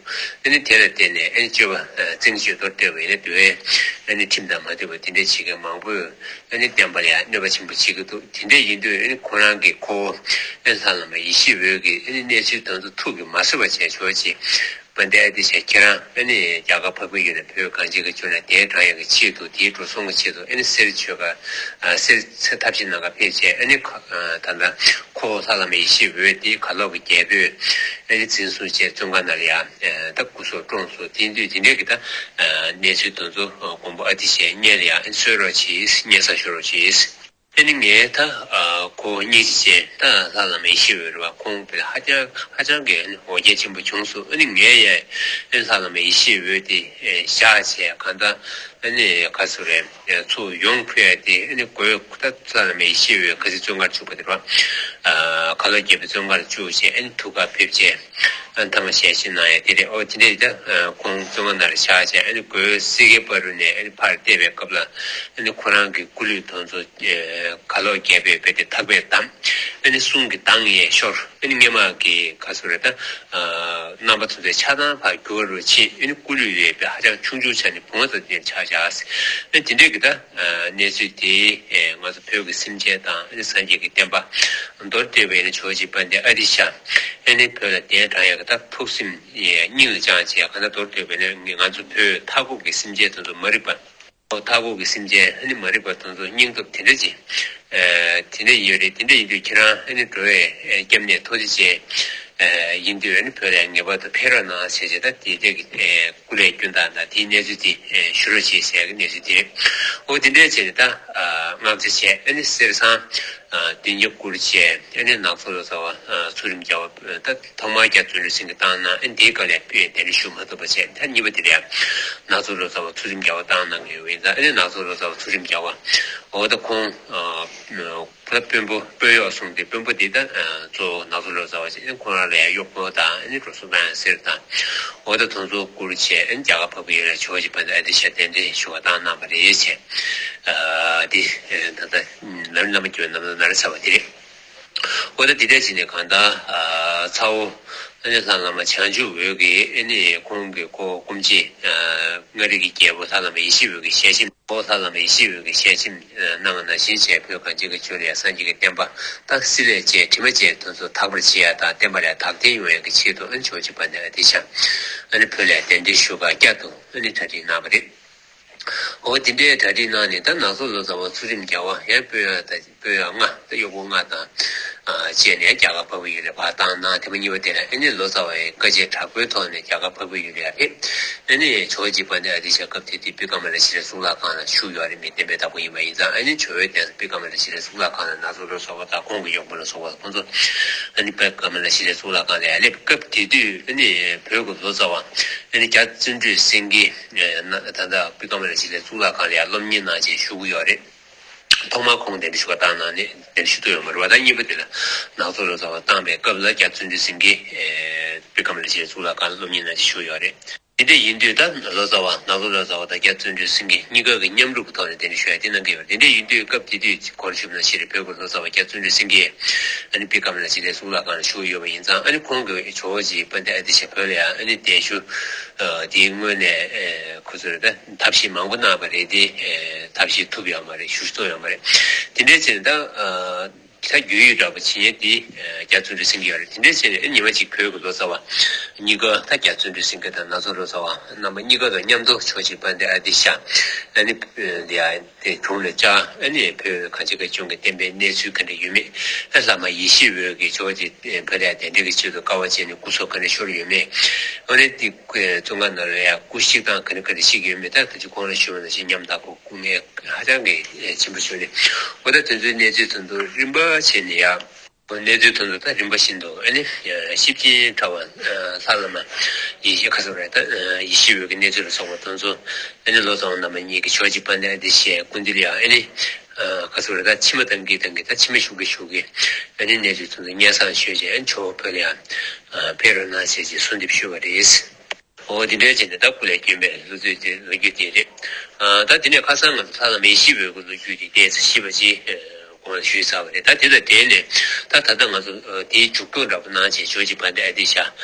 ཨ་ནི་དེ་ལ་བརྟེན་ནས་ཨ་ནི་སྤྱོད་པ་ཨ་བཙན་ཞུས་མདོར་བསྡུས་པ་ཡིན་ན་འདུལ་བའི་ཨ་ནི་ཁྲིམས་དང་མ་མཐུན་པ་དེ་འདྲ་བྱེད་མཁན་མང་པོས་ཨ་ནི་བསྟན་པ་ལ་ཡང་གནོད་པ་ཆེན་པོ་བྱེད་ཀྱི་འདུག་དེ་འདྲ་ཡིན་དུས་ཨ་ནི་ཁོ་རང་གི་ཁོ་བོ་ཨ་ནི་ལྷ་བླ་མ་ཡེ་ཤེས་འོད་ཀྱིས་ཨ་ནི་གནས་ཚུལ་དེ་ཚོ་ཐུགས་ཀྱིས་མ་བཟོད་པ་བྱས་ཆོག་ཅིག་དཔལ་ལྡན་ཨ་ཏི་ཤ་ཁྱེད་རང་ཨ་ནི་རྒྱ་གར་འཕགས་པའི་ཡུལ་ནས་བོད་གངས་ཅན་གྱི་ལྗོངས་ལ་གདན་དྲངས་ཡག་གི་ཆེད་དུ་དེའི་འགྲོ་སོང་གི་ཆེད་དུ་ཨ་ནི་གསེར་མཆོད་ག་ཨ་གསེར་ཚེ་ཐབས་ཤེས་གནང་ག་ཕེབས་བྱས་ཨ་ནི་ཁ་ཨ་ད་ལྟ་ཁོ་ལྷ་བླ་མ་ཡེ་ཤེས་འོད་དེ་གར་ལོག་གི་རྒྱལ་པོས་ཨ་ནི་འཛིན་བཟུང་བྱས་བཙོན་ཁང་ནང་ལ་ཡ་ཨ་ད་སྐུ་སྲོག་བཀྲོངས་སོང་། དེ་དུས་དེ་འདྲའི་གི་ད་ཨ་གནས་ཚུལ་དེ་ཚོ་མགོན་པོ་ཨ་ཏི་ཤས་སྙན་ལ་ཡ་ཨ་ནི་གསོལ་རོགས་གྱིས། སྙན་སེང་ཞུ་རོགས་གྱིས། ཨ་ནི་ངས་ད་ཨ་ཁོ་སྙིང་རྗེ་ཅན་ད་ལྷ་བླ་མ་ཡེ་ཤེས་འོད་རེད་བ། ཁོང་དཔེ་ཧ་ཅང་ཧ་ཅང་གི་ཨ་ནི་འོ་བརྒྱལ་ཆེན་པོ་བྱུང་སོང་། ཨ་ནི་ངས་ཡ་ཨ་ནི་ལྷ་བླ་མ་ཡེ་ཤེས་འོད་དེ་ཨེ་བཞག་བྱས་གང་ལྟར་ཨ་ནི་ག་ཚོད་རེད་ཚུར་ཡོང་ཕུལ་ཡ་དེ་ཨ་ནི་དགོས་ད་ལྷ་བླ་མ་ཡེ་ཤེས་འོད་ག་ཚོད་བཙོན་ཁང་བཅུག་པ་དེ་རེད་བ། ཨ་གར་ལོག་རྒྱལ་པོའི་བཙོན་ཁང་བཅུག་བྱས་ཨ་ནི་ཐུགས་ཁ་ཕེབས་བྱས་ཨ་ནི་ཐ་མ་ཞལ་བཞེས་གནང་ཡ་དེ་རེད། ཨོ་དེ་འདྲས་ད་ཁོང་བཙོན་ཁང་ནང་ལ་བཞག་བྱས་ཨ་ནི་སྒོའི་སེང་གེ་བར་དུ་ནས་ཨ་ནི་ཕར་བལྟས་པའི་སྐབས་ལ་ཨ་ནི་ཁོ་རང་གི་སྐུ་ལུས་དེ་ཚོ། གར་ལོག་རྒྱལ་པོས་རྦད་དེ་ཐག་པས་བསྡམས། ཨ་ནི་གསུང་གི་གདངས་ཡལ་ཤོར། ཨ་ནི་སྔོན་མ་གི་ག་ཚོད་རེད་ད། རྣམ་པ་ཚོ་དེ་ཆགས་སྡང་ཕར་འགྱུར་བ་རུ་ཕྱིན། ཨ་ནི་སྐུ་ལུས་ཡོད་པའི་ཧ་ཅང་ཆུང་ཆུང་ཆགས་ནས་བུང་བ་ཙམ་ཅིག་ཆགས་བཞག་ཨ་ནི་དེ་འདྲས་ཀྱི་ད་གནས་ཚུལ་དེ་ང་ཚོ་བོད་ཀྱི་སེམས་ཅན་དང་ཨ་ནི་སངས་རྒྱས་ཀྱི་བསྟན་པ་མདོར་བསྡུས་པ་ཡིན་ན་ཇོ་བོ་རྗེ་དཔལ་ལྡན་ཨ་ཏི་ཤ་ཨ་ནི་བོད་ལ་གདན་དྲངས་ཡག་གི་ད་ཕུགས་སེམས་སྙིང་ལ་བཅངས་བྱས་གང་ལྟར་མདོར་བསྡུས་པ་ཡིན་ན་ང་ཚོ་བོད་མཐའ་འཁོབ་ཀྱི་སེམས་ཅན་དེ་ཚོ་མ་རིག་པ། མཐའ་འཁོབ་ཀྱི་སེམས་ཅན་ཨ་ནི་མ་རིག་པ་དེ་ཚོ་སྙིང་སྟོབས་དེ་འདྲ་ཅིག་ཨ་དེ་འདྲ་ཡོད་རེད། དེ་འདྲ་ཡིན་དུས་ཁྱེད་རང་ཨ་ནི་འགྲོ་བའི་ཨ་སྐྱབས་གནས་ཐུགས་རྗེ་ཅན་ཨ་ཡིན་དུས་ཨ་ནི་བོད་ལ་ངེས་པར་དུ་ཕེབས་རོགས་གནང་ཟེར་བྱས་ད་དེ་འདྲ་གི་ཨ་སྐུ་ལས་སྐྱོན་སྟངས་དང་དེའི་གནས་ཚུལ་དེ་ཨ་ཞུ་རོགས་བྱེད་ཟེར་གི་གནས་ཚུལ་དེ་རེད། འོ་དེ་འདྲ་བྱས་ནས་ད་ཨ་བསྔགས་བརྗོད་བྱས་ཨ་ནི་གསེར་སྲང་ཨ་བདུན་བརྒྱ་བསྐུར་བྱས་ཨ་ནི་ནག་ཚོ་ལོ་ཙཱ་བ་ཨ་ཚུལ་ཁྲིམས་རྒྱལ་བ་ད། ཐོག་མར་རྒྱ་བརྩོན་འགྲུས་སེང་གེ་བཏང་གནང་། ཨ་ནི་དེའི་སྐབས་ལ་ཕུལ་བའི་གདན་འདྲེན་ཞུ་མ་ཐུབ་པ་བྱས། ད་གཉིས་པ་དེ་ལ་ཡང་ནག་ཚོ་ལོ་ཙཱ་བ་ཚུལ་ཁྲིམས་རྒྱལ་བ་བཏང་གནང་གི་ཡོད་པ་ཡིན་ཙང་། ཨ་ནི་ནག་ཚོ་ལོ་ཙཱ་བ་ཚུལ་ཁྲིམས་རྒྱལ་བ་འོ་ད་ཁོང་ཨ་ད་དཔོན་པོ་དཔོན་གཡོག་སོང་སྟེ་དཔོན་པོ་དེ་ད་ཨ་གཙོ་བོ་ནག་ཚོ་ལོ་ཙཱ་བ་བྱས། ཨ་ནི་ཁོང་རང་ལ་ཡང་གཡོག་པོ་དང་ཨ་ནི་འགྲོ་སོང་བཏང་ཡང་གསེར་དང་འོ་ད་དེ་ཚོ་བསྐུར་བྱས། ཨ་ནི་རྒྱ་གར་འཕགས་པའི་ཡུལ་ལ་ཇོ་བོ་རྗེ་དཔལ་ལྡན་ཨ་ཏི་ཤ་གདན་འདྲེན་ཞུ་བ་བཏང་གནང་བ་རེད་བྱས། ཨ་དེ་ད་ལྟ་ནར་ནར་མ་གྱུར་ནར་ནར་ཚར་བ་དེ་རེད། འོ་ད་འདི་འདྲ་བྱས་ནས་གང་ལྟར་ཨ་ཚ་བོ་ཨ་ནི་ལྷ་བླ་མ་བྱང་ཆུབ་འོད་ཀྱིས་ཨ་ནི་ཁོང་གི་ཁོ་སྐུ་མཆེད་ཨ་མངའ་རིས་ཀྱི་རྒྱལ་པོ་ལྷ་བླ་མ་ཡེ་ཤེས་འོད་ཀྱི་ཞལ་ཆེམས། ཁོ་ལྷ་བླ་མ་ཡེ་ཤེས་འོད་ཀྱི་ཞལ་ཆེམས་ཨ་གནང་བ་ནང་བཞིན་བྱས། བོད་གངས་ཅན་གྱི་ལྗོངས་ལ་ཡང་སངས་རྒྱས་ཀྱི་བསྟན་པ་ད་སྲིད་ལས་བཅས་དྲི་མ་བཅས་དེ་ཚོ་དག་པར་བྱེད་ཡ་དང་། བསྟན་པ་ལ་ཡང་དར་འཕེལ་ཡོང་ཡ་གི་ཆེད་དུ་ཨ་ནི་ཇོ་བོ་རྗེ་དཔལ་ལྡན་ཨ་ཏི་ཤ་ཨ་ནི་བོད་ལ་གདན་འདྲེན་ཞུ་གར་བསྐྱར་དུ་ཨ་ནི་གྲ་སྒྲིག་གནང་བ་རེད། འོ་དེ་འདྲའི་གྲ་སྒྲིག་གནང་ནས་ད་ནག་ཚོ་ལོ་ཙཱ་བ་ཚུལ་ཁྲིམས་རྒྱལ་བ་ཡང་དཔོན་གཡོག་དང་དཔོན་གཡོག་ལྔ་ད་གཡོག་པོ་ལྔ་དང་ཨ་བཅས་ནས་རྒྱ་གར་འཕགས་པའི་ཡུལ་ལ་ཕར་བཏང་གནང་། ཐེངས་མ་གཉིས་པ་དེ་ལ་ཨ་ནི་ལོ་ཙཱ་བ་ཡི་བཀའ་ཆད་དྲག་པོའི་ཐོག་ནས་རྒྱ་གར་འཕགས་པའི་ཡུལ་ལ་ཡར་ཕེབས། ཨ་ནི་ཇོ་བོ་རྗེ་དཔལ་ལྡན་ཨ་ཏི་ཤ་སྐབས་དེ་དུས་བི་ཀ་མ་ལ་ཤི་ལའི་གཙུག་ལག་ཁང་ལ་བཞུགས་ཡོད་རེད། མི་བསྟན་པའི་བདག་པོ་ཡིན་པ་ཡིན་ཙང་། ཨ་ནི་ཇོ་བོའི་གདན་ས་བི་ཀ་མ་ལ་ཤི་ལའི་གཙུག་ལག་ཁང་ལ་ནག་ཚོ་ལོ་ཙཱ་བ་དང་ཁོང་གི་གཡོག་པོ་ལ་སོགས་པ་ཁོང་ཚོ་ཨ་ནི་བི་ཀ་མ་ལ་ཤི་ལའི་གཙུག་ལག་ཁང་ལ་ཡར་སླེབས། སྐབས་དེ་དུས་ཨ་ནི་བོད་ཀྱི་ལོ་ཙཱ་བ་ཨ་ནི་རྒྱ་བརྩོན་འགྲུས་སེང་གེ་ད་ལྟ་བི་ཀ་མ་ལ་ཤི་ལའི་གཙུག་ལག་ཁང་ལ་ཡར་སློབ་གཉེར་གནང་བྱས་བཞུགས་ཀྱི་ཡོད་རེད། ཐོག་མར་ཁོང་གདན་འདྲེན་ཞུ་བ་བཏང་གནང་ནས་གདན་འདྲེན་ཞུ་ཐུབ་ཡོད་མ་རེད་བ། ད་གཉིས་པ་དེ་ལ་ནག་ཚོ་ལོ་ཙཱ་བ་བཏང་པའི་སྐབས་ལ་རྒྱ་བརྩོན་འགྲུས་སེང་གེ་ཨེ་བི་ཀ་མ་ལ་ཤི་ལའི་གཙུག་ལག་ཁང་ལ་སློབ་གཉེར་གནང་བྱས་བཞུགས་ཡོད་རེད། དེ་འདྲ་ཡིན་དུས་ད་ལོ་ཙཱ་བ་ནག་ཚོ་ལོ་ཙཱ་བ་དང་རྒྱ་བརྩོན་འགྲུས་སེང་གེ་གཉིས་ཀ་གི་མཉམ་རུབ་ཀྱི་ཐོག་ནས་གདན་འདྲེན་ཞུ་ཡ་དེ་གནང་གི་ཡོད་རེད། དེ་འདྲ་ཡིན་དུས་སྐབས་དེ་དུས་གོང་ཞུས་པ་ནང་བཞིན་རེད། བོད་ཀྱི་ལོ་ཙཱ་བ་རྒྱ་བརྩོན་འགྲུས་སེང་གེ་ཨ་ནི་བི་ཀ་མ་ལ་ཤི་ལའི་གཙུག་ལག་ཁང་ལ་བཞུགས་ཡོད་པ་ཡིན་ཙང་། ཨ་ནི་ཁོང་གིས་ཇོ་བོ་རྗེ་དཔལ་ལྡན་ཨ་ཏི་ཤ་བོད་ལ་ཡང་ཨ་ནི་གདན་ཞུ་ཨ་དེའི་སྔོན་ནས་ཨེ་ཁོ་ཚོས་ད་ཐབས་ཤེས་མང་པོ་གནང་བ་རེད་དེ། ཨེ་ཐབས་ཤེས་ཐུབ་ཡོད་མ་རེད། ཞུ་ཐུབ་ཡོད་མ་རེད། དེ་འདྲའི་ཆེད་ད་ཨ་ད་རྒྱུས་ཡོད་འདྲ་པོ་བྱེད་མཁན་དེ་ཨེ་རྒྱ་བརྩོན་འགྲུས་སེང་གེ་ཡོད་རེད། དེ་འདྲའི་ཆེད་ཨ་ཉི་མ་གཅིག་བོད་ཀྱི་ལོ་ཙཱ་བ་གཉིས་ཀ་ད་རྒྱ་བརྩོན་འགྲུས་སེང་གེ་དང་ནག་ཚོ་ལོ་ཙཱ་བ་རྣམ་པ་གཉིས་ཀ་དང་མཉམ་དུ་ཇོ་བོ་རྗེ་དཔལ་ལྡན་ཨ་ཏི་ཤ་ཨ་ནི་ཨེ་དེ་ཡ། དེ་དྲུང་ལ་བཅར། ཨ་ནི་བོད་གངས་ཅན་གྱི་ལྗོངས་ཀྱི་བསྟན་པའི་གནས་ཚུལ་ག་འདྲ་ཡོད་མེད། ཨ་བླ་མ་ཡེ་ཤེས་འོད་ཀྱིས་ཇོ་བོ་རྗེ་བོད་ལ་གདན་འདྲེན་གྱི་ཆེད་དུ་དཀའ་བ་སྤྱད་ནས་སྐུ་སྲོག་ག་འདྲ་ཤོར་ཡོད་མེད། ཨ་ནི་དེ་བཙོན་ཁང་ནང་ལ་ཡང་སྐུ་གཤེགས་སྟངས་ག་འདྲ་ག་འདྲ་ཞིག་ཡོད་མེད། ད་ད་ཅི་གོང་ལ་ཞུས་པ་ནང་བཞིན་ཉམ་ཐག་པོ་སྐུ་ངལ་ཧ་ཅང་གི་ཆེན་པོ་བྱུང་ནས། འོ་ད་དེ་ཚོའི་གནས་ཚུལ་དེ་ཚོ་རིམ་པ་བྱས་ནས་ཡང་། གནས་ཚུལ་དེ་ཚོ་ད་རིམ་པ་བཞིན་དུ་ཨ་ནི་ཤེར་ཕྱིན་ཕྲ་བ་ལྷ་བླ་མ་ཡེ་ཤེས་ཁ་སོ་རེ་ད་ཡེ་ཤེས་འོད་ཀྱི་གནས་ཚུལ་ལ་སོགས་པ་དེ་ཚོ་ཨ་ནི་ལོ་ཙཱ་བ་རྣམ་པ་གཉིས་ཀྱིས་ཇོ་བོ་རྗེ་དཔལ་ལྡན་ཨ་ཏི་ཤའི་སྐུ་མདུན་ལ་ཡང་ཨ་ནི་ཁ་སོ་རེ་ད་མཆི་མ་བཏང་གི་བཏང་གི་ད་མཆི་མ་ཤུགས་ཀྱིས་ཤུགས་ཀྱིས་ཨ་ནི་གནས་ཚུལ་དེ་ཚོ་སྙན་སེང་ཞུས་བྱས། ཨ་ནི་ཇོ་བོ་བོད་ལ་ཡང་ཕེབས་རོགས་གནང་ཞེས་ཀྱི་གསོལ་འདེབས་ཞུས་པ་རེད། འོ་དེ་འདྲའི་བྱས་ནས་ད་སྐུ་ལས་བསྐྱོན་པའི་ལོ་རྒྱུས་དེ་ལོ་རྒྱུས་དེ་རེད། ད་དེ་ནས་ཁ་སང་ང་ཚོ་ལྷ་བླ་མ་ཡེ་ཤེས་འོད་ཀྱི་ལོ་རྒྱུས་དེ་བལྟས་ཚེ་ཤེས་པ་ཅིག་ཞུས་ཚར་བ་རེད། ད་དེ་དང་འབྲེལ་ནས་ད་ད་ལྟ་ང་ཚོ་དེའི་མཇུག་སྐྱོང་འདྲ་པོ་གནང་བྱས་ཇོ་བོ་རྗེ་དཔལ་ལྡན་ཨ་ཏི་ཤ་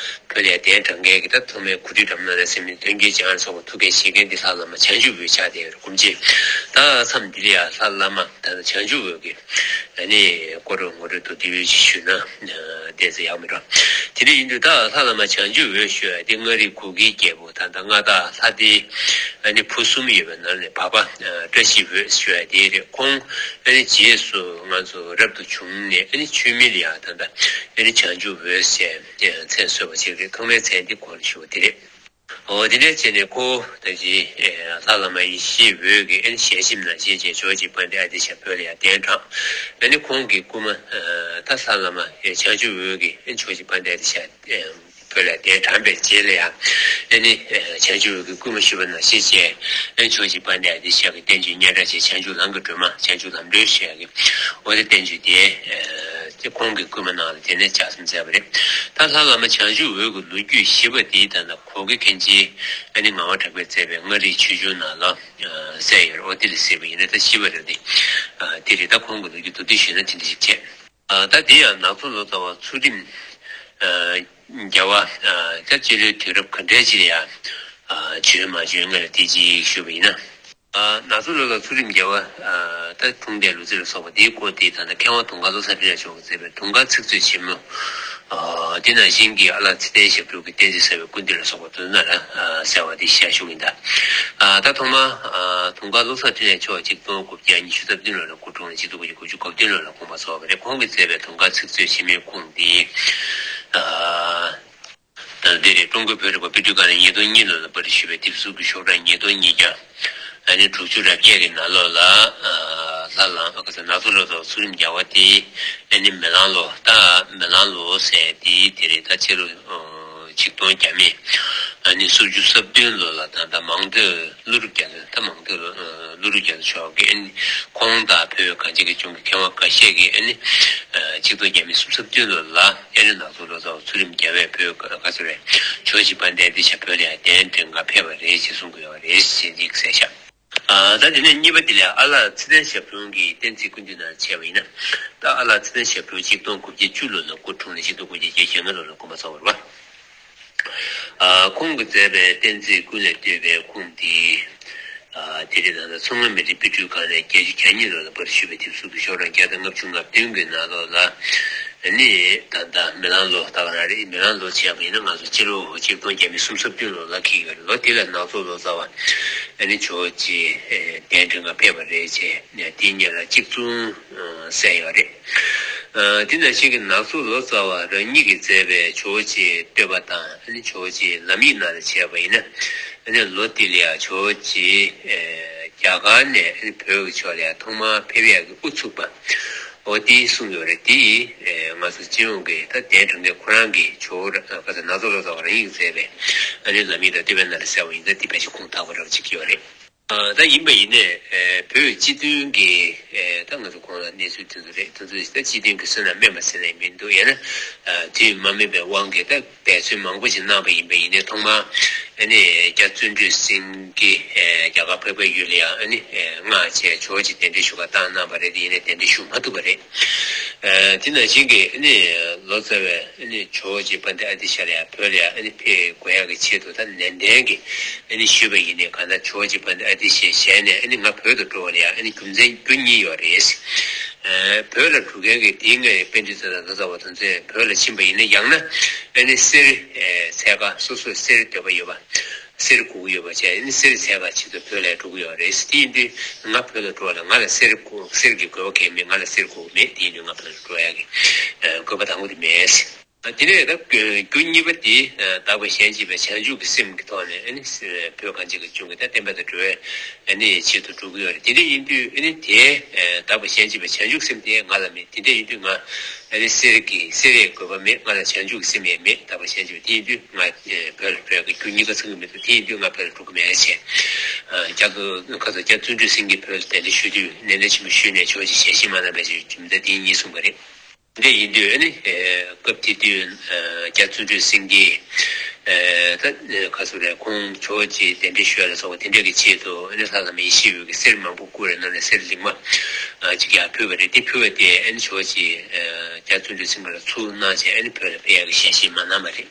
བོད་ལ་ཡ་གདན་དྲངས་མཁན་གྱི་ད་ཐོག་མའི་གོ་སྒྲིག་འདྲ་པོ་གནང་ནས་སེམས་ནི་དོན་གྱི་སྦྱང་སོགས་པ་ཐུགས་འགན་བཞེས་མཁན་འདི་ལྷ་བླ་མ་བྱང་ཆུབ་འོད་ཆགས་བསྡད་ཡོད་རེད། སྒོམ་ཆེན་ད་མཚམས་འདི་ལ་ཡ་ལྷ་བླ་མ་ད་ལྟ་བྱང་ཆུབ་འོད་ཀྱི་ཨ་ནི་སྐོར་ངོ་སྤྲོད་དུ་དེ་བས་ཅིག་ཞུས་ན་བལྟས་ཚེ་ཡག་མི་འགྲོ། དེ་འདྲ་ཡིན་དུས་ད་ལྷ་བླ་མ་བྱང་ཆུབ་འོད་ཞུ་ཡ་དེ་མངའ་རིས་གུ་གེའི་རྒྱལ་པོ་ད་ལྟ་མངའ་བདག་ལྷ་སྡེའི་ཨ་ནི་བུ་གསུམ་ཡོད་པའི་ནང་ནས་བར་པ་བཀྲ་ཤིས་འོད་ཞུ་ཡ་དེ་རེད། ཁོང་ཨ་ནི་རྗེས་སུ་ང་ཚོ་རབ་ཏུ་བྱུང་ནས་ཨ་ནི་ཆོས་མིང་ལ་ཡང་ད་ལྟ་ཨ་ནི་བྱང་ཆུབ་འོད་ཟེར་མཚན་གསོལ་བ་ཅིག་རེད། ཐོག་མའི་མཚན་དེ་ཁོང་ལ་ཞུ་བ་དེ་རེད། འོ་དེ་འདྲ་བྱས་ནས་ཁོ་ད་ཅི་ལྷ་བླ་མ་ཡེ་ཤེས་འོད་ཀྱི་ཨ་ནི་ཞལ་ཆེམས་ནང་བཞིན་བྱས་ཇོ་བོ་རྗེ་དཔལ་ལྡན་ཨ་ཏི་ཤ་བོད་ལ་ཡང་གདན་དྲངས། ཨ་ནི་ཁོང་གི་སྐུ་མ་ད་ལྷ་བླ་མ་བྱང་ཆུབ་འོད་ཀྱི་ཨ་ནི་ཇོ་བོ་རྗེ་དཔལ་ལྡན་ཨ་ཏི་ཤ་བོད་ལ་གདན་དྲངས་པའི་རྗེས་ལ་ཡང་ཨ་ནི་བྱང་ཆུབ་འོད་ཀྱི་སྐུ་མ་ཞུས་པ་ནང་བཞིན་བྱས་ཨ་ནི་ཇོ་བོ་རྗེ་དཔལ་ལྡན་ཨ་ཏི་ཤ་གི་བསྟན་བཅོས་སྙན་གྲགས་ཅན་བྱང་ཆུབ་ལམ་གྱི་སྒྲོན་མ་བྱང་ཆུབ་ལམ་སྒྲོན་ཞེས་ཡ་གི་འོ་དེ་བསྟན་བཅོས་དེ་ཁོང་གི་སྐུ་མ་ནང་ལ་དེ་ནས་ལྗགས་རྩོམ་མཛད་པ་རེད། ད་ལྷ་བླ་མ་བྱང་ཆུབ་འོད་ཀྱི་ལོ་རྒྱུས་ཞེས་པ་དེའི་ད་ལྟ་གོ་གི་མཁན་ཆེན་ཨ་ནི་ངག་དབང་གྲགས་པས་མཛད་པའི་མངའ་རིས་ཆོས་འབྱུང་ནང་ལ་གསལ་ཡོད་རེད། འོ་དེ་ལ་གཟིགས་པ་ཡིན་ན་ད་ཤེས་པ་རེད་དེ། དེ་རེད། ད་ཁོང་གི་ལོ་རྒྱུས་མདོར་བསྡུས་ཞུས་ན་དེ་འདྲ་ཞིག་བྱས། ད་དེ་ཡང་ནག་ཚོ་ལོ་ཙཱ་བ་ཚུལ་ཁྲིམས་རྒྱལ་བ་ད་སྤྱི་ལོའི་དུས་རབས་ག་འདྲའི་ཅིག་ལ་ཡང་བྱོན་མ་བྱོན་སྔ་ལ་དེ་ཅིག་ཞུས་པ་ཡིན་ན། ནག་ཚོ་ལོ་ཙཱ་བ་ཚུལ་ཁྲིམས་རྒྱལ་བ་ད་འཁྲུངས་འདས་ལོ་ཚིགས་ལ་སོགས་པ་དེའི་སྐོར་དེ་ད་ལྟ་མཁས་དབང་དུང་དཀར་བློ་བཟང་འཕྲིན་ལས་མཆོག་གིས་མཛད་པའི་དུང་དཀར་ཚིག་མཛོད་ཆེན་མོ། དེ་ནང་བཞིན་གྱི་ཨ་ལགས་ཚེ་བརྟན་ཞབས་དྲུང་གི་བསྟན་འཛིན་གསལ་བའི་སྐུ་མདུན་ལ་སོགས་པ་དེ་ཚོ་ནང་ལ་གསལ་བ་དེ་ཤེས་ཞུ་གི་ཡིན། ད་ད་ཐོག་མར་དུང་དཀར་བློ་བཟང་འཕྲིན་ལས་མཆོག་ཆིག་སྟོང་དགུ་བརྒྱ་ཉི་ཤུ་རྩ་བདུན་ལོ་ལ་སྐུ་འཁྲུངས་ནས་ཆིག་སྟོང་དགུ་བརྒྱ་དགུ་བཅུ་གོ་བདུན་ལོ་ལ་དགོངས་པ་རྫོགས་པ་རེད། ཁོང་གིས་མཛད་པའི་དུང་དཀར་ཚིག་མཛོད་ཆེན་མོའི་ཁུངས་འདི། ད་འདི་རེད། ཀྲུང་གོའི་བོད་རིག་པ་དཔེ་སྐྲུན་ཁང་ནས་ཉིས་སྟོང་གཉིས་ལོ་ལ་པར་ཞུས་པའི་དེབ་གཟུགས་ཀྱི་ཤོག་གྲངས་ཉིས་སྟོང་ཉིས་བརྒྱ་ཨ་ནི་དྲུག་ཅུ་རེ་བརྒྱད་ཀྱི་ནང་ལོགས་ལ་ལྷ་བླ་ཨ་ཁ་ས་ནག་ཚོ་ལོ་ཙཱ་བ་ཚུལ་ཁྲིམས་རྒྱལ་བ་དེ་ཨ་ནི་མེ་གླང་ལོ་ད་མེ་གླང་ལོ་ཟེར་དེ་དེ་རེད། ད་ཕྱི་ལོ་ཆིག་སྟོང་བརྒྱ་མེད་ཨ་ནི་སུམ་ཅུ་སོ་བདུན་ལོ་ལ་ད་ད་མང་སྟོད་ཀླུ་སྒྲུབ་རྒྱ་མཚོ་ད་མང་སྟོད་ཀླུ་སྒྲུབ་རྒྱ་མཚོ་མཆོག་གིས་ཨ་ནི་ཁོང་དང་བོད་གངས་ཅན་གྱི་ལྗོངས་ཀྱི་མཁས་དབང་འགའ་ཤས་ཀྱིས་ཨ་ནི་ཆིག་སྟོང་བརྒྱ་མེད་སུམ་ཅུ་སོ་བདུན་ལོ་ལ། ཨ་ནི་ནག་ཚོ་ལོ་ཙཱ་བ་ཚུལ་ཁྲིམས་རྒྱལ་བས་བོད་ག་ཚོད་རེད། ཇོ་བོ་རྗེ་དཔལ་ལྡན་ཨ་ཏི་ཤ་བོད་ལ་ཡང་གདན་དྲངས་ག་ཕེབས་པ་རེད་ཅེས་གསུང་གི་ཡོད་པ་རེད་ཅེས་འདི་གསལ་བཞག་ད་དེ་ནས་གཉིས་པ་དེ་ལ་ཨ་ལགས་ཚེ་བརྟན་ཞབས་དྲུང་གི་བསྟན་རྩིས་སྐུ་མདུན་ནང་བྱས་པ་ཡིན་ན། ད་ཨ་ལགས་ཚེ་བརྟན་ཞབས་དྲུང་ཆིག་སྟོང་དགུ་བརྒྱ་བཅུ་ལོ་ལ་སྐུ་འཁྲུངས་ནས་ཆིག་སྟོང་དགུ་བརྒྱ་བརྒྱད་ཅུ་གྱ་ལྔ་ལོ་ལ་དགོངས་པ་རྫོགས་པ་རེད་པ། ཁོང་གིས་མཛད་པའི་བསྟན་རྩིས་ཀུན་ལས་བཏུས་པའི་ཁུངས་འདི། དེ་རིང་ད་ལྟ་མཚོ་སྔོན་མི་རིགས་དཔེ་སྐྲུན་ཁང་ནས་བརྒྱད་ཅུ་གྱ་གཉིས་ལོ་ལ་པར་ཞུས་པའི་དེབ་གཟུགས་ཀྱི་ཤོག་གྲངས་བརྒྱ་དང་ལྔ་བཅུ་ང་བདུན་གྱི་ནང་ལོགས་ལ། ནི་ད་ལྟ་མེ་གླང་ལོ་ད་ག་རང་རེད། མེ་གླང་ལོ་བྱས་པ་ཡིན་ན་ང་ཚོ་སྤྱི་ལོ་ཆིག་སྟོང་བརྒྱ་མེད་སུམ་ཅུ་སོ་བདུན་ལོ་ལ་འཁེལ་ཡོད་རེད། ལོ་དེ་ལ་ནག་ཚོ་ལོ་ཙཱ་བ་ཨ་ནི་ཇོ་བོ་རྗེ་གདན་དྲངས་ག་ཕེབས་པ་རེད་ཅེས་དེའི་སྔོན་ལ་གཅིག་མཚུངས་གསལ་ཡོད་རེད། དེ་ནང་བཞིན་གྱི་ནག་ཚོ་ལོ་ཙཱ་བ་རང་ཉིད་ཀྱིས་མཛད་པའི་ཇོ་བོ་རྗེའི་བསྟོད་པ་དང་ཨ་ནི་ཇོ་བོ་རྗེའི་ལམ་ཡིག་ནང་ལ་བྱས་པ་ཡིན་ན། ཨ་ནི་ལོ་དེ་ལ་ཡང་ཇོ་བོ་རྗེ་རྒྱ་གར་ནས་ཨ་ནི་བོད་ཀྱི་ཕྱོགས་ལ་ཡང་ཐོག་མར་ཕེབས་ཡག་གི་དབུ་ཚུགས་པ། འོ་དེ་གསུངས་ཡོད་རེད། དེ་ང་ཚོ་སྤྱི་ཡོངས་ཀྱི་ད་གདན་དྲངས་མཁན་ཁོ་རང་གི་ཇོ་བོ་ར་ཁ་ས་ནག་ཚོ་ལོ་ཙཱ་བ་རང་ཉིད་ཀྱིས་མཛད་པའི་ཨ་ནི་ལམ་ཡིག་དང་བསྟོད་པའི་ནང་ལ་གསལ་བ་ཡིན་ཙང་དེ་ཕལ་ཆེར་ཁུངས་དག་པ་འདྲ་བོ་ཅིག་ཡོད་རེད། ད་ཡིན་པ་ཡིན་ནའི་བོད་སྤྱི་མཐུན་གྱི་ད་ང་ཚོ་གོང་ལ་གནས་ཚུལ་དེ་ཚོ་རེད། དེ་ཚོ་ད་སྤྱི་མཐུན་གྱི་བསོད་ནམས་དམན་པ་ཟེར་ནས་མི་འདུག་ཡང་ན་དུས་མ་སྨིན་པའི་དབང་གིས་ད་འབད་བརྩོན་མང་པོ་ཞིག་གནང་བ་ཡིན་པ་ཡིན་ནའི་ཐོག་མར་ཨ་ནི་རྒྱ་བརྩོན་འགྲུས་སེང་གེ་རྒྱ་གར་འཕགས་པའི་ཡུལ་ལ་ཡང་ཨ་ནི་མངགས་བྱས་ཇོ་བོ་རྗེ་གདན་འདྲེན་ཞུ་ག་བཏང་གནང་བ་རེད། དེ་ཡིན་ནའི་གདན་འདྲེན་ཞུ་མ་ཐུབ་པ་རེད། དེ་ནང་བཞིན་གྱི་ཨ་ནི་ལོ་ཙཱ་བས་ཨ་ནི་ཇོ་བོ་རྗེ་དཔལ་ལྡན་ཨ་ཏི་ཤ་ལ་ཡང་བོད་ལ་ཡང་ཨ་ནི་ཕེབས་དགོས་ཡག་གི་ཆེད་དུ་ད་ནན་ཏན་གྱིས་ཨ་ནི་ཞུས་པ་ཡིན་ནའི་གང་ལྟར་ཇོ་བོ་རྗེ་དཔལ་ལྡན་ཨ་ཏི་ཤའི་ཞལ་ནས་ཨ་ནི་ང་བོད་དུ་འགྲོ་བ་ལ་ཡང་ཨ་ནི་རྒྱུ་མཚན་རྒྱུ་གཉིས་ཡོད་རེད། བོད་ལ་འགྲོ་མཁན་གྱི་དེའི་སྔའི་པཎྜི་ཏ་དང་ལོ་ཙཱ་བ་དེ་ཚོས་བོད་ལ་ཕྱིན་པ་ཡིན་ན་ཡང་ན་ཨ་ནི་གསེར་འཚོལ་ག་སོ་སོའི་གསེར་འདོད་པ་ཡོད་པ། གསེར་དགོས་ཀྱི་ཡོད་པ་བྱས་ཨ་ནི་གསེར་འཚོལ་ག་ཆེད་དུ་བོད་ལ་འགྲོ་གི་ཡོད་རེད། དེ་ཡིན་དུས་ང་བོད་ལ་འགྲོ་བ་ལ་ང་ལ་གསེར་དགོས་གསེར་གྱི་དགོས་པ་གང་ཡང་མེད། ང་ལ་གསེར་དགོས་ཀྱི་མེད། དེ་ཡིན་དུས་ང་བོད་ལ་འགྲོ་ཡག་གི་དགོས་པ་དང་པོ་དེ་མེད། དེ་ནས་ད་རྒྱུ་གཉིས་པ་དེ་དག་པའི་གཞན་གཅེས་པའི་བྱང་ཆུབ་ཀྱི་སེམས་ཀྱི་ཐོག་ནས་ཨ་ནི་བོད་གངས་ཅན་གྱི་ལྗོངས་ཀྱི་ད་བསྟན་པ་དང་འགྲོ་བའི་ཨ་ནི་ཆེད་དུ་འགྲོ་གི་ཡོད་རེད། དེ་འདྲ་ཡིན་དུས་ཨ་ནི་དེ་དག་པའི་གཞན་གཅེས་པའི་བྱང་ཆུབ་སེམས་དེ་ང་ལ་མེད། དེ་འདྲ་ཡིན་དུས་ང་ཨ་ནི་གསེར་གྱི་གསེར་ཡི་དགོས་པ་མེད། ང་ལ་བྱང་ཆུབ་ཀྱི་སེམས་ཡང་མེད། དག་པའི་གཞན་གཅེས་པ་དེ་ཡིན་དུས་ང་བོད་ལ་འགྲོ་ཡག་གི་རྒྱུ་གཉིས་ཀ་ཚང་གི་མི་འདུག་དེ་ཡིན་དུས་ང་བོད་ལ་འགྲོ་གི་མེད་ཅེས་རྒྱ་ཁ་ས་རྒྱ་བརྩོན་འགྲུས་སེང་གེ་བོད་ལ་གདན་འདྲེན་ཞུ་དུས་ནན་ཏན་ཆེན་པོ་ཞུས་ནས་ཇོ་བོ་རྗེ་ཞལ་བཞེས་མ་གནང་བའི་རྒྱུ་མཚན་དེ་གཉིས་གསུངས་པ་རེད། དེ་ཡིན་དུས་ཨ་ནི་སྐབས་དེ་དུས་རྒྱ་བརྩོན་འགྲུས་སེང་གེ་ ཨེ་ད་ཁ་སུ་རེད། ཁོང་ཇོ་བོ་རྗེ་གདན་འདྲེན་ཞུ་ཡ་ལ་སོགས་པ་དེ་འདྲ་གི་ཆེད་དུ་ཨ་ནི་ལྷ་བླ་མ་ཡེ་ཤེས་འོད་ཀྱིས་གསེར་མང་པོ་བསྐུར་བའི་ནང་ནས་གསེར་ལིང་མ་ཨ་གཅིག་ཡར་ཕུལ་བ་རེད། དེ་ཕུལ་བ་དེ་ཨ་ནི་ཇོ་བོ་རྗེ་ཨ་རྒྱ་བརྩོན་འགྲུས་སེང་གེ་ལ་ཚུར་གནང་བྱས་ཨ་ནི་བོད་ལ་ཕེབས་ཡ་གི་ཞལ་བཞེས་མ་གནང་བ་རེད།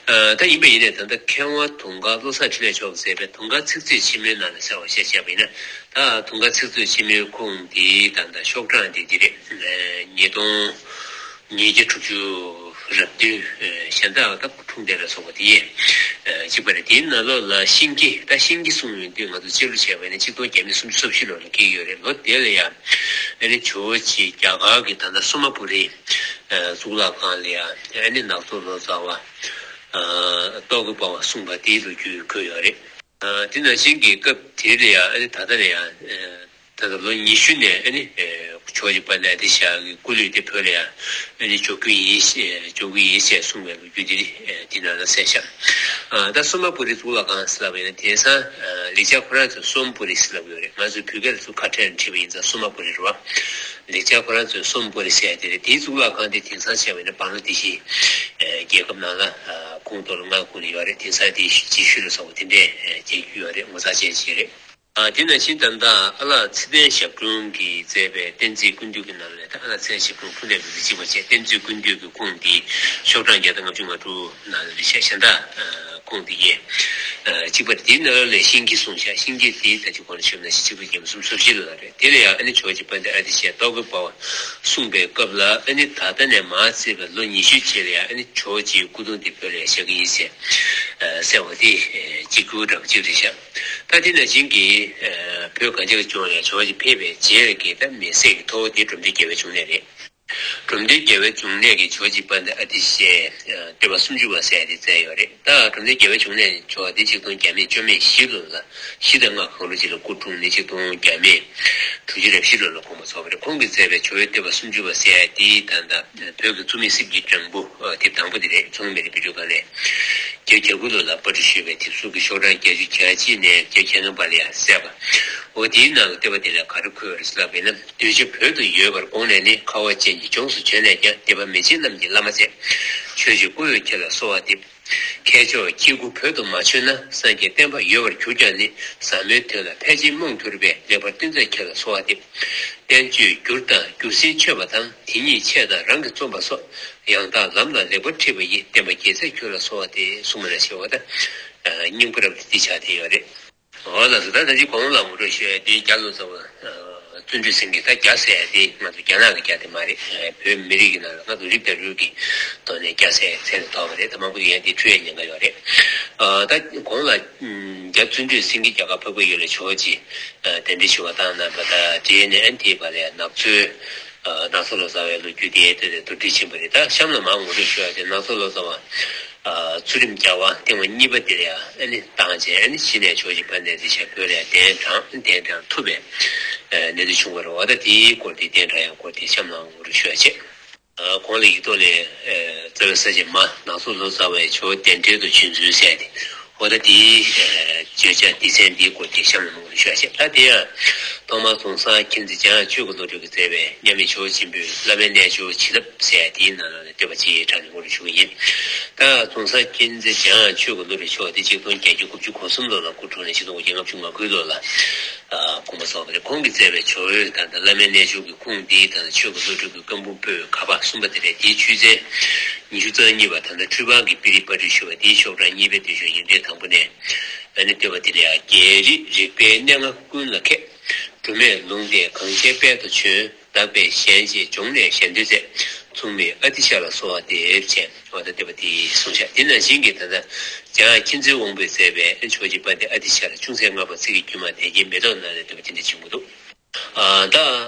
ཨ་ད་ཡིན་པ་ཡིན་ནའི་ད་ལྟ་མཁས་དབང་དུང་དཀར་བློ་བཟང་འཕྲིན་ལས་མཆོག་གིས་མཛད་པའི་དུང་དཀར་ཚིག་མཛོད་ཆེན་མོའི་ནང་ལ་གསལ་བ་བཤད་བཤད་པ་ཡིན་ན། ད་དུང་དཀར་ཚིག་མཛོད་ཆེན་མོའི་ཁུངས་འདི་ད་ལྟ་ཤོག་གྲངས་འདི་འདི་རེད། ཨ་ཉིས་སྟོང་ཉིས་བརྒྱ་དྲུག་ཅུ་རབ་བདུན། ཨེ་གཞན་དག་ད་སྐུ་འཁྲུངས་དེ་ལ་སོགས་པ་དེ་ཡས་ཨེ་གཅིག་པ་རེད། དེའི་ནང་ལོགས་ལ་ཤིང་གི་ད་ཤིང་གི་གསུང་ཡོན་དུས་ང་ཚོ་ཕྱི་ལོ་བྱས་པ་ཡིན་ན་ཆིག་སྟོང་བརྒྱ་མེད་སུམ་ཅུ་སོ་བཞི་ལོ་ལ་སྐྱེས་ཡོད་རེད། ལོ་དེ་ལ་ཡང་ཨ་ནི་ཇོ་བོ་རྗེ་རྒྱ་གར་གྱི་ད་ལྟ་སོ་མ་པུ་རི་ཨེ་གཙུག་ལག་ཁང་ལ་ཡང་ཨ་ནི་ནག་ཚོ་ལོ་ཙཱ་བ་ཨེ་རྟོག་གེ་པ་བ་གསུངས་པ་དེའི་ལོ་རྒྱུས་འཁོད་ཡོད་རེད། ཨ་དེ་ནང་བཞིན་གྱི་སྐབས་དེ་ལ་ཡང་ཨ་ནི་ད་ལྟ་ལ་ཡང་ཨ་ད་ལྟ་ལོ་ཉི་ཤུ་ནས་ཨ་ནི་ཨ་ཇོ་བོ་རྗེ་དཔལ་ལྡན་ཨ་ཏི་ཤ་གི་སྐུ་ལུས་དེ་བོད་ལ་ཡང་ཨ་ནི་འབྱོར་རྒྱུ་ཡིན་ཞེས་འབྱོར་གྱི་ཡིན་ཞེས་གསུངས་པའི་ལོ་རྒྱུས་དེ་ཨ་དེ་ནང་ལ་གསལ་བཤད། ཨ་ད་སོ་མ་པུ་རི་གཙུག་ལག་ཁང་ཟེར་ལབ་པ་ཡིན་ན་དེང་སང་ཨ་ལེགས་སྦྱར་ཁོ་རང་ཚོས་སོམ་པུ་རི་ཟེར་ལབ་ཡོད་རེད། ང་ཚོས་བོད་སྐད་ལ་ཚུར་ཁ་ཕྲལ་ནས་བྲིས་པ་ཡིན་ཙང་སོ་མ་པུ་རི་རེད་བ། ལེགས་སྦྱར་ཁོ་རང་ཚོས་སོམ་པུ་རི་ཟེར་ཡ་དེ་རེད། དེའི་གཙུག་ལག་ཁང་དེ་དེང་སང་བྱས་པ་ཡིན་ན་བང་ལ་དེ་བཞིན་ཨ་རྒྱལ་ཁབ་ནང་ལ་ཨ་ཁོངས་གཏོགས་ལ་མངའ་ཁོངས་ལ་ཡོད་རེད། དེང་སང་དེ་རྗེས་ཤུལ་ལ་སོགས་པ་དེ་འདྲས་ཨ་མཇལ་རྒྱུ་ཡོད་རེད། ངོ་མཚར་ཅན་ཞིག་རེད། ཨ་དེ་ནང་བཞིན་ད་ལྟ་ཨ་ལགས་ཚེ་བརྟན་ཞབས་དྲུང་གིས་མཛད་པའི་བསྟན་རྩིས་ཀུན་བཏུས་ཀྱི་ནང་ལ་ད་ཨ་ལགས་ཚེ་བརྟན་ཞབས་དྲུང་ཕུ་ནས་འབུལ་ཚིག་གཅིག་པ་བྱས། བསྟན་རྩིས་ཀུན་བཏུས་ཀྱི་ཁུངས་འདི་ཤོག་གྲངས་བརྒྱ་དང་ལྔ་བཅུ་ང་དྲུག་ནང་ལ་རེད་བཤད། གཞན་དག་ཨ་ཁུངས་འདི་ཡས་ཨ་གཅིག་པ་རེད། དེའི་ནང་ལ་ཤིང་གི་གསུང་བཤད། ཤིང་གི་དེའི་ད་ཅི་གོང་ལ་ཞུས་ན་ཆིག་སྟོང་བརྒྱ་མེད་སུམ་ཅུ་སོ་བཞི་ལོ་ལ་རེད། དེ་ལ་ཡང་ཨ་ནི་ཇོ་བོ་རྗེ་དཔལ་ལྡན་ཨ་ཏི་ཤས་རྟོག་གེ་པ་བ་གསུངས་པའི་སྐབས་ལ་ཨ་ནི་ད་ལྟ་ནས་མར་བརྩིས་པའི་ལོ་ཉི་ཤུའི་རྗེས་ལ་ཡང་ཨ་ནི་ཇོ་བོ་རྗེའི་སྐུ་གདུང་དེ་བོད་ལ་ཡང་བཞག་གི་ཡིན་ཟེར་ཨ་གསལ་བ་དེ་ཨ་གཅིག་གྱུར་འདྲ་པོ་གཅིག་རེད་ཤག་ད་དེ་ནང་བཞིན་གྱི་ཨ་བོད་གངས་ཅན་གྱི་ལྗོངས་ལ་ཇོ་བོ་རྗེ་ཕེབས་པའི་རྗེས་ཀྱི་ད་མི་སེར་གྱི་ཐོ་དེ་འབྲོམ་སྟོན་རྒྱལ་བའི་འབྱུང་གནས་རེད། འབྲོམ་སྟོན་རྒྱལ་བའི་འབྱུང་གནས་ཀྱི་ཇོ་བོ་རྗེ་དཔལ་ལྡན་ཨ་ཏི་ཤས་ཨ་བསྟོད་པ་སུམ་ཅུ་པ་ཟེར་ཡ་དེ་མཛད་ཡོད་རེད། ད་འབྲོམ་སྟོན་རྒྱལ་བའི་འབྱུང་གནས་ཇོ་བོ་དེ་ཆིག་སྟོང་བརྒྱ་མེད་བཅོ་མེད་བཞི་ལོ་ལ་གཞིས་དང་རྔ་གངས་རི་བྱེ་ལ་སྐུ་འཁྲུངས་ནས་ཆིག་སྟོང་བརྒྱ་མེད་དྲུག་ཅུ་རེ་བཞི་ལོ་ལ་དགོངས་པ་རྫོགས་པ་རེད། ཁོང་གིས་མཛད་པའི་ཇོ་བོའི་བསྟོད་པ་སུམ་ཅུ་པ་ཟེར་ཡ་དེ་ད་ལྟ་བོད་ཀྱི་རྩོམ་ཡིག་སྲིབ་ཀྱི་གྲངས་འབོར་དེབ་དང་པོ་དེ་རེད། མཚོ་སྔོན་མི་རིགས་དཔེ་སྐྲུན་ཁང་ནས་བརྒྱད་བརྒྱ་དགུ་ལོ་ལ་པར་སྐྲུན་ཞུས་པའི་དེབ་གཟུགས་ཀྱི་ཤོག་གྲངས་བརྒྱད་ཅུ་གྱ་གཅིག་ནས་བརྒྱ་གྱ་ལྔ་བར་ལ་ཡང་གསལ་བ། འོ་དེའི་ནང་གི་བསྟོད་པ་དེ་ལ་ག་རེ་འཁོད་ཡོད་རེད་ཟེར་ལབ་པ་ཡིན་ན། གདུལ་བྱ་བོད་དུ་ཡོད་པར་དགོངས་ནས་ནི། ཁ་བ་ཅན་གྱི་ལྗོངས་སུ་བྱོན་ནས་ཀྱང་། དད་པ་མེད་ཅིང་རྣམས་ཀྱིས་བླ་མ་བཙལ། ཆོས་ཀྱི་སྐུ་ཡོད་ཁྱེད་ལ་གསོལ་བ་འདེབས། མཁས་མཆོག་ཁྱེད་སྐུ་བོད་དུ་མ་བྱོན་ན། སངས་རྒྱས་བསྟན་པ་ཡོད་པར་གྱུར་ཀྱང་ནི། ཟབ་མོའི་དོན་ལ་ཕལ་ཆེར་རྨོངས་གྱུར་པས། ལེགས་པར་སྟོན་མཛད་ཁྱེད་ལ་གསོལ་བ་འདེབས། བསྟན་བཅོས་བསྒྱུར་དང་བསྒྱུར་ཟིན་ཆོད་པ་དང་། དེ་ཉིད་ཆེད་དང་རང་གིས་རྩོམ་པ་སོགས། ཡང་དག་ལམ་ལ་ལེགས་པར་ཁྲིད་པ་ཡི། བསྟན་པ་རྒྱས་མཛད་ཁྱོད་ལ་གསོལ་བ་འདེབས། གསུངས་པ་ནང་བཞིན་འོ་ད་སྙིང་པོ་རབ་ཏུ་འདི་ཆགས་བསྡད་ཡོད་རེད། འོ་ལགས་སོ། ད་ད་ཅི་གོང་ལ་ངོ་སྤྲོད་ཞུ་ཡ་དེ་རྒྱ་ལོ་ཙཱ་བ་བརྩོན་འགྲུས་སེང་གེ། ད་རྒྱ་ཟེར་ཡ་དེ་ང་ཚོ་རྒྱ་ནག་གི་རྒྱ་དེ་མ་རེད། བོད་མི་རིགས་ཀྱི་ནང་ལ་ང་ཚོ་རིགས་དང་རུས་ཀྱི་ཐོག་ནས་རྒྱ་ཟེར་ཡ་མཚན་དེ་ཐོགས་པ་རེད། ད་མང་པོ་ཡང་དེ་འཁྲུལ་ཡ་ཉེན་ཁ་ཡོད་རེད། ད་གོང་ལ་རྒྱ་བརྩོན་འགྲུས་སེང་གེ་རྒྱ་གར་འཕགས་པའི་ཡུལ་ལ་ཇོ་བོ་རྗེ་གདན་འདྲེན་ཞུ་བ་བཏང་གནང་བ་དང་འབྲེལ་ནས་ཨ་ནི་དེའི་བར་ལ་ཡང་ནག་ཚོའི་ནག་ཚོ་ལོ་ཙཱ་བའི་ལོ་རྒྱུས་དེ་ལྟ་དེ་མདོར་བསྡུས་ཕྱིན་པ་རེད། ད་གཤམ་ལ་མར་ངོ་སྤྲོད་ཞུ་ཡ་དེ་ནག་ཚོ་ལོ་ཙཱ་བ་ཚུལ་ཁྲིམས་རྒྱལ་བ་ཐེངས་མ་གཉིས་པ་དེ་ལ་ཡང་ཨ་ནི་བཏང་བྱས་ཨ་ནི་གཞི་ནས་ཇོ་བོ་རྗེ་དཔལ་ལྡན་ཨ་ཏི་ཤ་བོད་ལ་ཡང་གདན་དྲངས། གདན་དྲངས་ཐུབ་པའི་གནད་དོན་བྱུང་བ་རེད། འོ་ད་དེའི་སྐོར་དེ་གདན་དྲངས་ཡ་སྐོར་དེ་གཤམ་ལ་ངོ་སྤྲོད་ཞུ་ཡ་བྱས། གོང་ལ་ཡིག་ཐོག་ལས་རྩ་བའི་ས་བཅད་མ་ནག་ཚོ་ལོ་ཙཱ་བས་ཇོ་བོ་གདན་འདྲེན་དུ་བྱོན་ཚུལ་ཟེར་ཏེ། འོ་ད་དེའི་བརྗོད་བྱ་སྡེ་ཚན་འདིའི་སྐོར་གྱི་གཤམ་ལ་མང་པོ་ཞུ་བ་བྱས། ད་དེ་ཡང་ཐོག་མར་ཛོང་སར་མཁྱེན་བརྩེ་འཇམ་དབྱངས་ཆོས་ཀྱི་བློ་གྲོས་ཀྱིས་མཛད་པའི་མཉམ་མེད་ཇོ་བོ་ཆེན་པོའི་བླ་མའི་རྣལ་འབྱོར་བྱིན་རླབས་ཟེར་དེའི་ནང་ལ་བསྟོད་པ་ཅིག་དྲངས་ནས་ངོ་སྤྲོད་ཞུ་གི་ཡིན། ད་ཛོང་སར་མཁྱེན་བརྩེ་འཇམ་དབྱངས་ཆོས་ཀྱི་བློ་གྲོས་མཆོག་དེ་ཆིག་སྟོང་བརྒྱད་བརྒྱ་དགུ་བཅུ་གོ་གསུམ་ལོ་ལ་སྐུ་འཁྲུངས་ནས་ཆིག་སྟོང་དགུ་བརྒྱ་ལྔ་བཅུ་ང་དགུའི་ལོ་ལ་དགོངས་པ་རྫོགས་པ་རེད། ཁོང་གིས་མཛད་པའི་ཇོ་བོའི་ད་ལྟ་བླ་མའི་རྣལ་འབྱོར་གྱི་ཁུངས་འདི་ད་ལྟ་ཆོས་ཀྱི་བློ་གྲོས་ཀྱི་བཀའ་འབུམ་པོད་ག་པ་གསུམ་པ་དེ་རེད། དེའི་ཆོས་ཚན་ཉི་ཤུ་རྩ་གཉིས་པ་ད་ལྟ་འཕྲུལ་པ་གི་དཔེ་རིས་པར་སྐྲུན་ཞུ་བ་དེའི་ཤོག་གྲངས་གཉིས་པའི་མདུན་ཤོག་ཡིག་ཕྲེང་དང་པོ་ནས་ཨ་ནི་བསྟོད་པ་དེ་ལ་ཡང་། རྒྱལ་རིགས་རིག་པའི་གནས་ལྔ་ཀུན་ལ་མཁས། འབྲུ་མེད་ལུང་བསྟན་གངས་ཅན་དཔལ་དུ་བྱོན། བདག་པས་གཞན་གཅེས་ལྗོངས་གནས་གཞན་དོན་མཛད། མཚུངས་མེད་ཨ་ཏི་ཤ་ལ་གསོལ་བ་འདེབས་བྱས། འོ་ད་བསྟོད་པ་དེ་གསུངས་བཞག་དེ་ནང་བཞིན་གྱི་ད་ལྟ་འཇམ་དབྱངས་མཁྱེན་བརྩེའི་དབང་པོས་མཛད་པའི་ཇོ་བོ་རྗེ་དཔལ་ལྡན་ཨ་ཏི་ཤ་ལ་ཅུང་ཟད་བསྔགས་པ་ཚིག་གི་དཀྱུས་མ་དལ་གྱིས་མི་ཐོགས་གནང་ནས་བསྟོད་པ་དེ་འདྲ་བྱུང་གི་འདུག་ཨ་ད་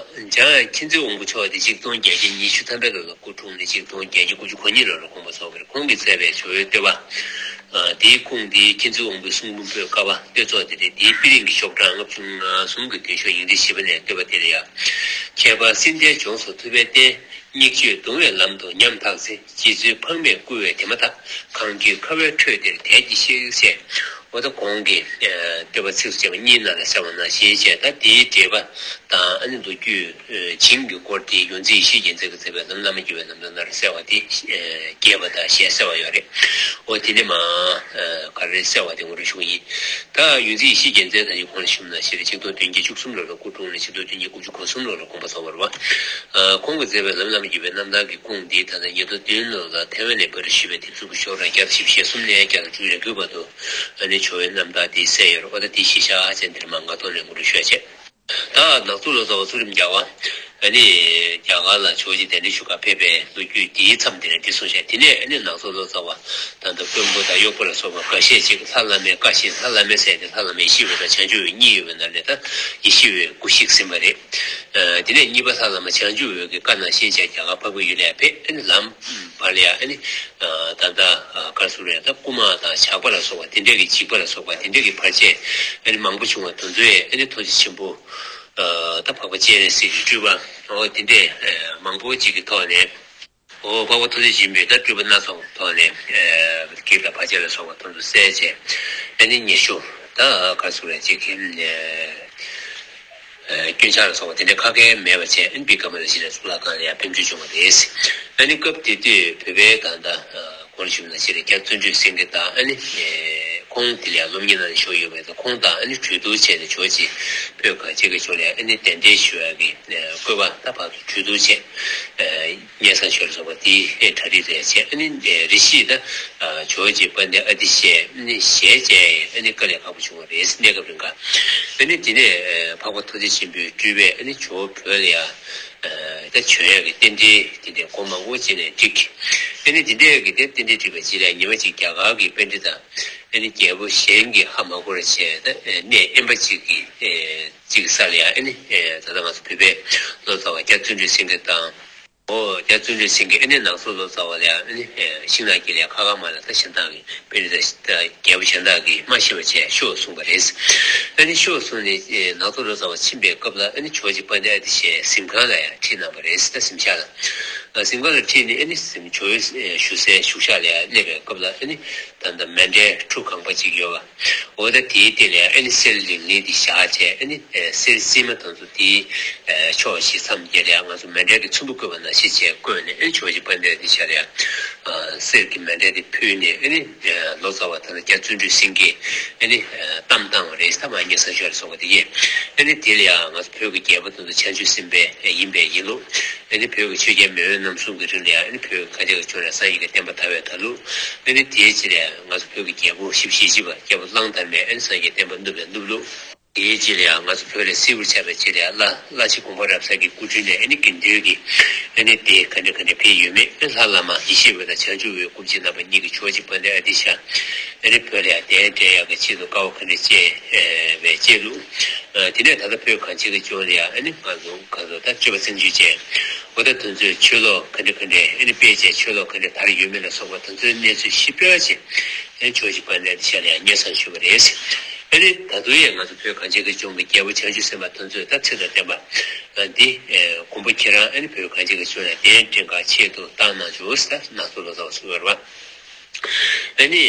འཇམ་དབྱངས་མཁྱེན་བརྩེའི་དབང་པོ་མཆོག་དེ་ཆིག་སྟོང་བརྒྱད་བརྒྱ་ཉི་ཤུ་ཐམ་པའི་ལོ་ལ་སྐུ་འཁྲུངས་ནས་ཆིག་སྟོང་བརྒྱད་བརྒྱ་དགུ་བཅུ་གོ་གཉིས་ལོ་ལ་དགོངས་པ་རྫོགས་པ་རེད། ཁོང་གིས་མཛད་པའི་ཇོ་བོའི་བསྟོད་པ་དེའི་ཁུངས་དེ་མཁྱེན་བརྩེའི་དབང་པོའི་གསུང་འབུམ་པོད་ཀ་པ་བསྟོད་ཚོགས་དེ་རེད། དེའི་དཔེ་རིང་གི་ཤོག་གྲངས་ལྔ་བཅུ་ང་གསུམ་གྱི་མདུན་ཤོག་ཡིག་ཕྲེང་བཞི་པ་ནས་བསྟོད་པ་དེ་ལ་ཡང་། ཁྱད་པར་སྲིད་མཐའི་ལྗོངས་སུ་ཐུབ་པའི་བསྟན། སྙིགས་སྤྱོད་གདུང་བའི་ལམ་དུ་ཉམ་ཐག་ཚེ། རྗེ་བཙུན་འཕགས་མས་བསྐུལ་བའི་དེ་མ་ཐག། གངས་སྐྱོད་ཁ་བའི་ཁྲོད་འདིར་དལ་གྱིས་གཤེགས་ཟེར། འོ་ད་གོང་གི་བསྟོད་པ་ཚིགས་སུ་བཅད་པ་གཉིས་ནང་ལ་གསལ་བ་ནང་བཞིན་བྱས། ད་དེའི་འགྲེལ་པ་ དང་ཨ་ནི་མདོ་རྒྱུད་བྱིངས་ཀྱི་སྐོར་དེ་ཡོངས་འཛིན་ཡེ་ཤེས་རྒྱལ་མཚན་གྱིས་མཛད་པའི་ལམ་བླ་མ་བརྒྱུད་པའི་རྣམ་ཐར་ནང་གསལ་བ་དེ་རྒྱས་པ་དང་ཞལ་གསལ་བ་ཡོད་རེད། འོ་དེ་ནས་མ་ག་རེ་གསལ་བ་དེ་ངོ་སྤྲོད་ཞུ་གི་ཡིན། ད་ཡོངས་འཛིན་ཡེ་ཤེས་རྒྱལ་མཚན་དང་ཡི་གོང་ལ་ཞུས་ན་ཞེ་རེ་ཆིག་སྟོང་བདུན་བརྒྱ་བཅུ་གསུམ་ལོ་ལ་སྐུ་འཁྲུངས་ནས་ཆིག་སྟོང་བདུན་བརྒྱ་དགུ་བཅུ་གོ་གསུམ་ལོ་ལ་དགོངས་པ་རྫོགས་པ་རེད་བ། ཁོང་གིས་མཛད་པའི་ལམ་བླ་མ་བརྒྱུད་པའི་རྣམ་ཐར་གྱི་ཁུངས་འདི་ད་ལྟ་ཉིས་སྟོང་བདུན་ལོ་ལ་ཐའེ་ཝན་ནས་པར་སྐྲུན་ཞུས་པའི་དེབ་གཟུགས་ཀྱི་ཤོག་གྲངས་བརྒྱ་དང་བཞི་བཅུ་ཞེ་གསུམ་ནས་བརྒྱ་དང་དྲུག་ཅུ་རེ་དགུའི་བར་དུ་ཨ་ནི་བྱུང་བའི་རྣམ་ཐར་འདི་གསལ་ཡོད་རེད། འོ་ད་འདི་གཞི་བཞག་ཅན་འདིར་མ་ངག་ཐོག་ནས་ངོ་སྤྲོད་ཞུ་བྱས། ད་ནག་ཚོ་ལོ་ཙཱ་བ་ཚུལ་ཁྲིམས་རྒྱལ་བ་ཨ་ནི་རྒྱ་གར་ལ་ཇོ་བོ་རྗེ་གདན་འདྲེན་ཞུ་གར་ཕེབས་པའི་ལོ་རྒྱུས་འདིའི་མཚམས་དེ་ནས་འདི་གསུངས་བྱས། དེ་ནས་ཨ་ནི་ནག་ཚོ་ལོ་ཙཱ་བ་ད་ལྟ་དཔོན་པོ་དང་གཡོག་པོ་ལ་སོགས་པ་འགའ་ཤས་ཅིག་ལྷ་བླ་མའི་བཀའ་བཞིན། ལྷ་བླ་མའི་ཟེར་ཏེ་ལྷ་བླ་མ་ཡེ་ཤེས་འོད་དང་བྱང་ཆུབ་འོད་གཉིས་ཡོད་པའི་ནང་ནས་ད་ཡེ་ཤེས་འོད་སྐུ་གཤེགས་ཟིན་པ་རེད། ཨ་དེ་ནས་གཉིས་པ་ལྷ་བླ་མ་བྱང་ཆུབ་འོད་ཀྱི་བཀའ་གནང་བཞིན་བྱས་རྒྱ་གར་འཕགས་པའི་ཡུལ་ལ་ཕེབས། ཨ་ནི་ལམ་བར་ལ་ཡང་ཨ་ནི་ད་ལྟ་ག་རེ་ཟེར་རེད། ད་རྐུ་མ་དང་ཇག་པ་ལ་སོགས་པ་དེ་འདྲས་ཀྱི་འཇིགས་པ་ལ་སོགས་པ་དེ་འདྲས་ཀྱི་བར་ཆད་ཨ་ནི་མང་པོ་བྱུང་བ་དེ་ཚོས་ཨ་ནི་ཐུགས་རྗེ་ཆེན་པོ་ད་འཕགས་པ་སྤྱན་རས་གཟིགས་ཀྱི་སྤྲུལ་པ་འོ་དེ་འདྲས་མང་པོ་ཅིག་གི་ཐོག་ནས། འོ་འཕགས་པ་ཐུགས་རྗེ་ཆེན་པོས་ད་སྤྲུལ་པ་སྣ་ཚོགས་ཐོག་ནས་ཨ་བགེགས་དང་བར་ཆད་ལ་སོགས་པ་དེ་ཚོ་བསལ་བྱས། ཨ་ནི་ཉེ་ཞོ་ད་ག་རེ་ཟེར་རེད། ཅིག་གི་ཨ་སྐྱོན་ཆག་ལ་སོགས་པ་དེ་འདྲ་ཁ་སྐད་མེད་པ་བྱས། ཨ་ནི་བི་ཀ་མ་ལ་ཤི་ལ་གཙུག་ལག་ཁང་ལ་ཡང་ཕེབས་འབྱོན་བྱུང་བ་རེད། ཨ་ནི་སྐབས་དེ་དུས་བོད་པའི་ད་ལྟ་གོང་ཞུས་ནང་བཞིན་རྒྱ་བརྩོན་འགྲུས་སེང་གེ་དང་། ཨ་ནི་ཁོང་དེ་ལ་ཡང་སློབ་གཉེར་གནང་ནས་བཞུགས་ཡོད་པས། ད་ཁོང་དང་ཨ་ནི་གྲོས་བསྡུར་བྱས་ནས་ཇོ་བོ་རྗེ་བོད་གངས་ཅན་གྱི་ལྗོངས་ལ་ཨ་ནི་གདན་འདྲེན་ཞུ་ཡག་གི་བསྐོས་པ་ད་བར་དུ་གྲོས་བསྡུར་བྱས། སྙན་སེང་ཞུ་ཡག་ལ་སོགས་པ་དེ་གྲ་སྒྲིག་རེ་བྱས། ཨ་ནི་རེ་ཞིག་ད་ཇོ་བོ་རྗེ་དཔལ་ལྡན་ཨ་ཏི་ཤས་ནི་ཞལ་མཇལ་ཡག་ཨ་ནི་དཀའ་ལས་ཁག་པོ་བྱུང་བ་རེད། གནས་སྐབས་རིང་ག་ཨ་ནི་དེ་ནས་འཕགས་པ་ཐུགས་རྗེ་ཆེན་པོའི་སྤྲུལ་པས་ཨ་ནི་ཇོ་བོ་བོད་ལ་ཡང་ད་བྱོན་ཡག་གི་རྟེན་འབྲེལ་དེ་འདྲའི་སྒོ་མང་པོ་ཅིག་ནས་བསྒྲིགས། ཨ་ནི་དེ་འདྲའི་གི་དེ་རྟེན་འབྲེལ་བསྒྲིགས་པའི་རྗེས་ལ་ཉི་མ་གཅིག་རྒྱ་གར་གྱི་པཎྜི་ཏ་ཨ་ནི་རྒྱལ་པོ་གཞན་གྱིས་ཧ་མ་གོ་བར་བྱས། ད་གནས་དབེན་པ་གཅིག་གི་གཅིག་གི་ས་ལ་ཡང་ཨ་ནི་ད་ལྟ་ང་ཚོ་བོད་པའི་ལོ་ཙཱ་བ་རྒྱ་བརྩོན་འགྲུས་སེང་གེ་དང་། འོ་རྒྱ་བརྩོན་འགྲུས་སེང་གེ་ཨ་ནི་ནག་ཚོ་ལོ་ཙཱ་བ་ལ་ཡང་ཨ་ནི་ཤིང་ནགས་དཀྱིལ་ལ་ཡང་ཁ་ཁ་མ་ལ་ད་གཞན་དག་གི་པཎྜི་ཏ་རྒྱལ་པོ་གཞན་དག་གིས་མ་ཤེས་པ་བྱས་ཤོག་གསུངས་པ་རེད། ཨ་ནི་ཤོག་གསུངས་ནས་ནག་ཚོ་ལོ་ཙཱ་བ་ཕྱིན་པའི་སྐབས་ལ་ཨ་ནི་ཇོ་བོ་རྗེ་དཔལ་ལྡན་ཨ་ཏི་ཤས་གཟིམ་ཁང་ལ་ཡང་ཁྲིད་གནང་བ་རེད། ད་གཟིམ་ཤག་ལ། གཟིམ་ཁང་ལ་ཁྲིད་ནས་ཨ་ནི་གཟིམ་ཇོ་བོའི་བཞུགས་སའི་བཞུགས་ཤག་ལ་ཡང་སླེབས་པའི་སྐབས་ལ་ཨ་ནི་ད་ལྟ་མཎྜལ་ཁྲུ་གང་པ་ཅིག་ཡོད་པ། འོ་ད་དེའི་སྟེང་ལ་ཨ་ནི་གསེར་ལིང་ལིང་དེ་བཞག་བྱས། ཨ་ནི་གསེར་བཙིར་མ་དེ་ཚོ་དེའི་ཕྱོགས་བཞི་མཚམས་བརྒྱད་ལ་ང་ཚོ་མཎྜལ་གྱི་ཚོམ་བུ་བརྐོས་པ་ནང་བཞིན་བྱས་བརྐོས་ནས། ཨ་ནི་ཇོ་བོ་རྗེ་དཔལ་ལྡན་དེ་ཤར་ཡ་གསེར་གྱི་མཎྜལ་དེ་ཕུལ་ནས། ཨ་ནི་ལོ་ཙཱ་བ་ད་ལྟ་རྒྱ་བརྩོན་འགྲུས་སེང་གེས་ཨ་ནི་གཏམ་བཏང་བ་རེད། ད་མ་ཉེ་ས་ཞོར་སོང་བ་དེ་ཡིན། ཨ་ནི་དེ་ལ་ཡང་ང་ཚོ་བོད་ཀྱི་རྒྱལ་པོ་དེ་ཚོ་བྱང་ཆུབ་སེམས་དཔའ་ཡིན་པས་ཡིན་ལུགས། ཨ་ནི་བོད་ཀྱི་ཆོས་རྒྱལ་མེས་དབོན་རྣམ་གསུམ་གྱི་རིང་ལ་ཡང་ཨ་ནི་བོད་གངས་ཅན་གྱི་ལྗོངས་ལ་སངས་རྒྱས་ཀྱི་བསྟན་པ་དར་བའི་དར་ལུགས། ཨ་ནི་དེའི་རྗེས་ལ་ཡང་ང་ཚོ་བོད་ཀྱི་རྒྱལ་པོ་ཞེ་བཞི་བཞི་པ་རྒྱལ་པོ་གླང་དར་མས་ཨ་ནི་སངས་རྒྱས་བསྟན་པ་བསྣུབས་པའི་བསྣུབས་ལུགས། དེའི་རྗེས་ལ་ཡང་ང་ཚོ་བོད་ལ་སིལ་བུར་ཆགས་པའི་རྗེས་ལ་ཡང་བླ་བླ་ཆེན་དགོངས་པ་རབ་གསལ་གྱི་སྐུ་དྲིན་ལས་ཨ་ནི་དགེ་འདུན་གྱི་ཨ་ནི་སྡེ་ག་འདྲ་ག་འདྲ་ཕེབས་ཡོད་མེད། ཨ་ནི་ལྷ་བླ་མ་ཡེ་ཤེས་འོད་དང་བྱང་ཆུབ་འོད་སྐུ་མཆེད་རྣམ་པ་གཉིས་ཀྱིས་ཇོ་བོ་རྗེ་དཔལ་ལྡན་ཨ་ཏི་ཤ་ཨ་ནི་བོད་ལ་ཡང་གདན་འདྲེན་ཡག་གི་ཆེད་དུ་དཀའ་བ་ག་འདྲ་སྤྱད་པའི་བྱེད་ལུགས། དེ་ནས་ད་ལྟ་བོད་གངས་ཅན་གྱི་ལྗོངས་ལ་ཡང་ཨ་ནི་ང་ཚོ་ག་ཚོད་ད་སྤྱོད་པ་བཙན་བྱོལ་ཅན། འོ་ད་དེ་ཚོས་ཆོས་ལུགས་ག་འདྲ་ག་འདྲ་ཨ་ནི་སྤེལ་བྱས། ཆོས་ལུགས་ག་འདྲ་དར་ཡོད་མེད་ལ་སོགས་པ་དེ་ཚོའི་གནས་ཚུལ་ཞིབ་ཕྲ་ཅིག་ཨ་ནི་ཇོ་བོ་རྗེ་དཔལ་ལྡན་ཨ་ཏི་ཤ་ལ་ཡང་སྙན་སེང་ཞུས་པ་རེད། ཨ་ནི་ད་དུང་ཡང་ང་ཚོ་བོད་གངས་ཅན་གྱི་ལྗོངས་ཀྱི་རྒྱལ་པོ་བྱང་ཆུབ་སེམས་དཔའ་དེ་ཚོས་ད་ཚེ་དང་ལྡན་པ་འདི་མགོན་པོ་ཁྱེད་རང་ཨ་ནི་བོད་གངས་ཅན་གྱི་ལྗོངས་ལ་གདན་འདྲེན་ག་ཆེད་དུ་བཏང་གནང་བྱུང་ཟེར་ནག་ཚོ་ལོ་ཙཱ་བ་གསུངས་ཡོད་རེད་བ། ཨ་ནི།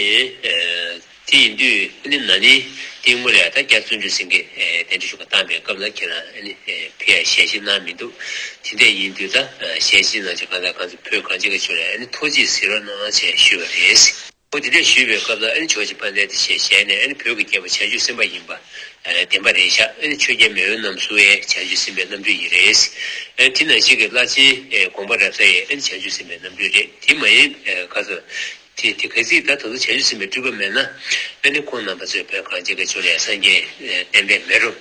དེ་ཡིན་དུས་ཨ་ནི་ན་ནིང་དེ་སྔོན་ལ་ད་རྒྱ་བརྩོན་འགྲུས་སེང་གེ་གདན་འདྲེན་ཞུ་ག་བཏང་པའི་སྐབས་ལ་ཁྱེད་རང་ཨ་ནི་ཕེབས་ཡ་ཞལ་བཞེས་གནང་མི་འདུག་དེ་འདྲ་ཡིན་དུས་ད་ཞལ་བཞེས་གནང་བྱས་གང་ལྟར་ང་ཚོ་བོད་གངས་ཅན་གྱི་ལྗོངས་ལ་ཨ་ནི་ཐུགས་རྗེས་གཟིགས་རོགས་གནང་ཞེས་ཞུས་པ་རེད། འོ་དེ་འདྲ་ཞུས་པའི་སྐབས་ལ་ཨ་ནི་ཇོ་བོ་རྗེ་དཔལ་ལྡན་ཨ་ཏི་ཤས་ཞལ་ནས་ཨ་ནི་བོད་ཀྱི་རྒྱལ་པོ་བྱང་ཆུབ་སེམས་དཔའ་ཡིན་པ་བདེན་པ་རེད་ཤག་ཨ་ནི་ཆོས་རྒྱལ་མེས་དབོན་རྣམ་གསུམ་ཡང་བྱང་ཆུབ་སེམས་དཔའི་རྣམ་སྤྲུལ་ཡིན་རེད། ཨ་ནི་དེ་ནང་བཞིན་གྱི་བླ་ཆེན་དགོངས་པ་རབ་གསལ་ཡང་ཨ་ནི་བྱང་ཆུབ་སེམས་དཔའི་རྣམ་སྤྲུལ་རེད། དེ་མ་ཡིན་ག་ཚོད། དེ་དེ་ག་ཚིག་ད་དེ་ཚོ་བྱང་ཆུབ་སེམས་དཔའི་སྤྲུལ་པ་མེད་ན། ཨ་ནི་ཁོང་རྣམ་པ་ཚོས་བོད་གངས་ཅན་གྱི་ལྗོངས་ལ་སངས་རྒྱས་བསྟན་པའི་མེ་རོ་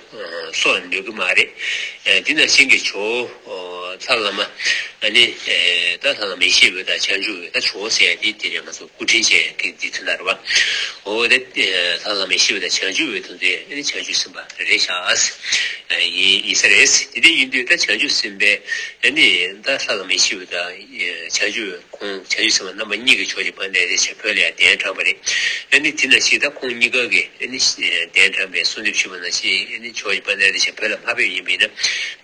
གསོ་ནུས་ཀྱི་མ་རེད། དེ་ནང་བཞིན་གྱི་ཇོ་བོ་ལྷ་བླ་མ་ཨ་ནི་ད་ལྷ་བླ་མ་ཡེ་ཤེས་འོད་དང་བྱང་ཆུབ་འོད། ད་ཇོ་བོ་ཟེར་ཡ་དེ་དེ་རེད། ང་ཚོ་སྐུ་དྲིན་ཅན་གྱི་འདི་དོན་དག་རེད་བ། འོ་དེ་ལྷ་བླ་མ་ཡེ་ཤེས་འོད་དང་བྱང་ཆུབ་འོད་དེ་ཚོ་ཨ་ནི་བྱང་ཆུབ་སེམས་དཔའ་རེད་ཤག་ཡིན་ཡིན་ས་རེད། དེ་འདྲ་ཡིན་དུས་ད་བྱང་ཆུབ་སེམས་དཔའི་ཨ་ནི་ད་ལྷ་བླ་མ་ཡེ་ཤེས་འོད་དང་བྱང་ཆུབ་འོད། ཁོང་བྱང་ཆུབ་སེམས་དཔའ་རྣམ་པ་གཉིས་ཀྱིས་ཇོ་བོ་རྗེ་དཔལ་ལྡན་ཨ་ཏི་ཤ་བོད་ལ་ཡང་གདན་དྲངས་པ་རེད། ཨ་ནི་དེ་ནང་བཞིན་ད་ཁོང་གཉིས་ཀ་གིས་ཨ་ནི་གདན་དྲངས་པའི་གསོལ་འདེབས་ཞུས་པ་ནང་བཞིན་ཨ་ནི་ཇོ་བོ་རྗེ་དཔལ་ལྡན་ཨ་ཏི་ཤ་བོད་ལ་མ་ཕེབས་ཡིན་པ་ཡིན་ན།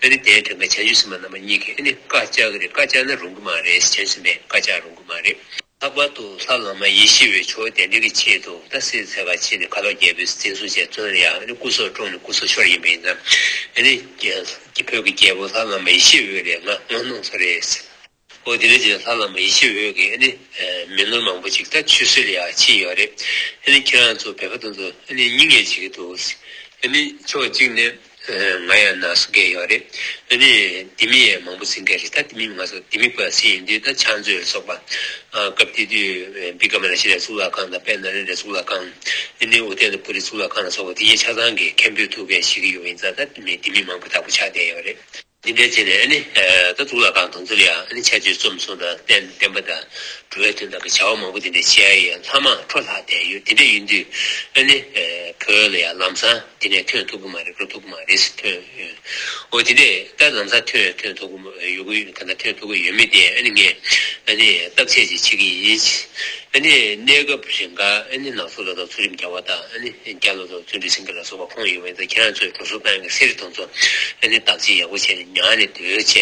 ཨ་ནི་གདན་དྲངས་མཁན་བྱང་ཆུབ་སེམས་དཔའ་རྣམ་པ་གཉིས་ཀྱིས་ཨ་ནི་བཀའ་བཅག་གི་རེད། བཀའ་བཅག་ན་རུང་གི་མ་རེད། བྱང་ཆུབ་སེམས་དཔས་བཀའ་བཅག་རུང་གི་མ་རེད། ལྷག་པར་དུ་ལྷ་བླ་མ་ཡེ་ཤེས་པའི་ཇོ་བོ་གདན་འདྲེན་གྱི་ཆེད་དུ་ད་སྲིད་ཚེ་ག་ཕྱིན་ནས་ཁ་ལོ་རྒྱལ་པོས་འཛིན་བཟུང་བྱས་བཙོན་ལ་ཡང་ཨ་ནི་སྐུ་སྲོག་བཀྲོངས་ནས་སྐུ་སྲོག་ཤོར་ཡིན་པ་ཡིན་ཙང་། ཨ་ནི་རྒྱ་བོད་ཀྱི་རྒྱལ་པོ་ལྷ་བླ་མ་ཡེ་ཤེས་འོད་ལས་ང་ངོ་གནོང་ས་རེད། ཨོ་དེ་ནས་ཅི་ལྷ་བླ་མ་ཡེ་ཤེས་འོད་ཀྱིས་ཨ་ནི་མི་ནོར་མང་པོ་ཅིག་ད་ཆུད་ཟོས་ལ་ཡང་ཕྱིན་ཡོད་རེད། ཨ་ནི་ཁྱེད་རང་ཚོ་བོད་པ་དེ་ཚོ་ཨ་ནི་སྙིང་ཉེ་བྱེད་ཀྱི་འདུག་ཨ་ནི་ཕྱོགས་གཅིག་ནས། ང་ཡང་ན་ཟུག་གི་ཡོད་རེད། ཨ་ནི་ལྡེ་མིག་ཡང་མང་པོ་ཟིན་གྱི་རེད། ད་ལྡེ་མིག་ང་ཚོ་ལྡེ་མིག་པ་ཟིན་ཡིན་དུས་ད་ཕྱག་མཛོད་སོགས་པ། སྐབས་དེ་དུས་བི་ཀ་མ་ལ་ཤི་ལའི་གཙུག་ལག་ཁང་དང་དཔལ་ནཱ་ལེནྡྲའི་གཙུག་ལག་ཁང་། ཨ་ནི་ཨུ་ཏན་ཏ་པུ་རིའི་གཙུག་ལག་ཁང་ལ་སོགས་པ་དེ་ཡིན་ཆ་ཚང་གི་མཁན་པོའི་ཐུགས་འགན་བཞེས་ཀྱི་ཡོད་པ་ཡིན་ཙང་ད་ལྡེ་མིག་མང་པོ་བདག་པོ་ཆགས་བསྡད་ཡོད་རེད། འདི་འདྲ་བྱས་ནས་ཨ་ནི་ད་གཙུག་ལག་ཁང་དེ་ཚོ་ལ་ཡང་ཨ་ནི་ཆ་ཆོས་རྩོམ་གསུམ་དང་བསྟན་བསྟན་པ་དང་། འགྲོ་བའི་དོན་དག་གི་བྱ་བ་མང་པོ་དེ་འདྲ་བྱས་ཡོད། ལྷ་མང་འཕྲོ་ལྷག་བསྡད་ཡོད། དེ་འདྲ་ཡིན་དུས་ཨ་ནི་བོད་ལ་ཡང་ལམ་སང་དེ་ནས་ཐོན་ཐུབ་ཀྱི་མ་རེད། འགྲོ་ཐུབ་ཀྱི་མ་རེད་ཟེར་ཐོན་ཡོད། འོ་དེ་འདྲས་ད་ལམ་སང་ཐོན་ཐོན་ཐུབ་ཀྱི་ཡོད་གི་ཡོད། ག་འདྲ་ཐོན་ཐུབ་ཀྱི་ཡོད་མེད་དེ་ཨ་ནི་ངས་ཨ་ནི་བརྟག་དཔྱད་ཅིག་བྱེད་ཀྱི་ཡིན། ཨ་ནི་གནས་སྐབས་རིང་ག་ཨ་ནི་ནག་ཚོ་ལ་དང་ཚུལ་ཁྲིམས་རྒྱལ་བ་དང་ཨ་ནི་རྒྱ་ལོ་དང་བརྩོན་འགྲུས་སེང་གེ་ལ་སོགས་པ་ཁོང་ཡོད་པ་ཡིན་ཙང་ཁྱེད་རང་ཚོས་འགྲོ་སོང་བཏང་གི་གསེར་དེ་ཚོ་ཨ་ནི་བརྟག་དཔྱད་ཡག་པོ་བྱས་ནས་ཉར་ནས་སྡོད་བྱས་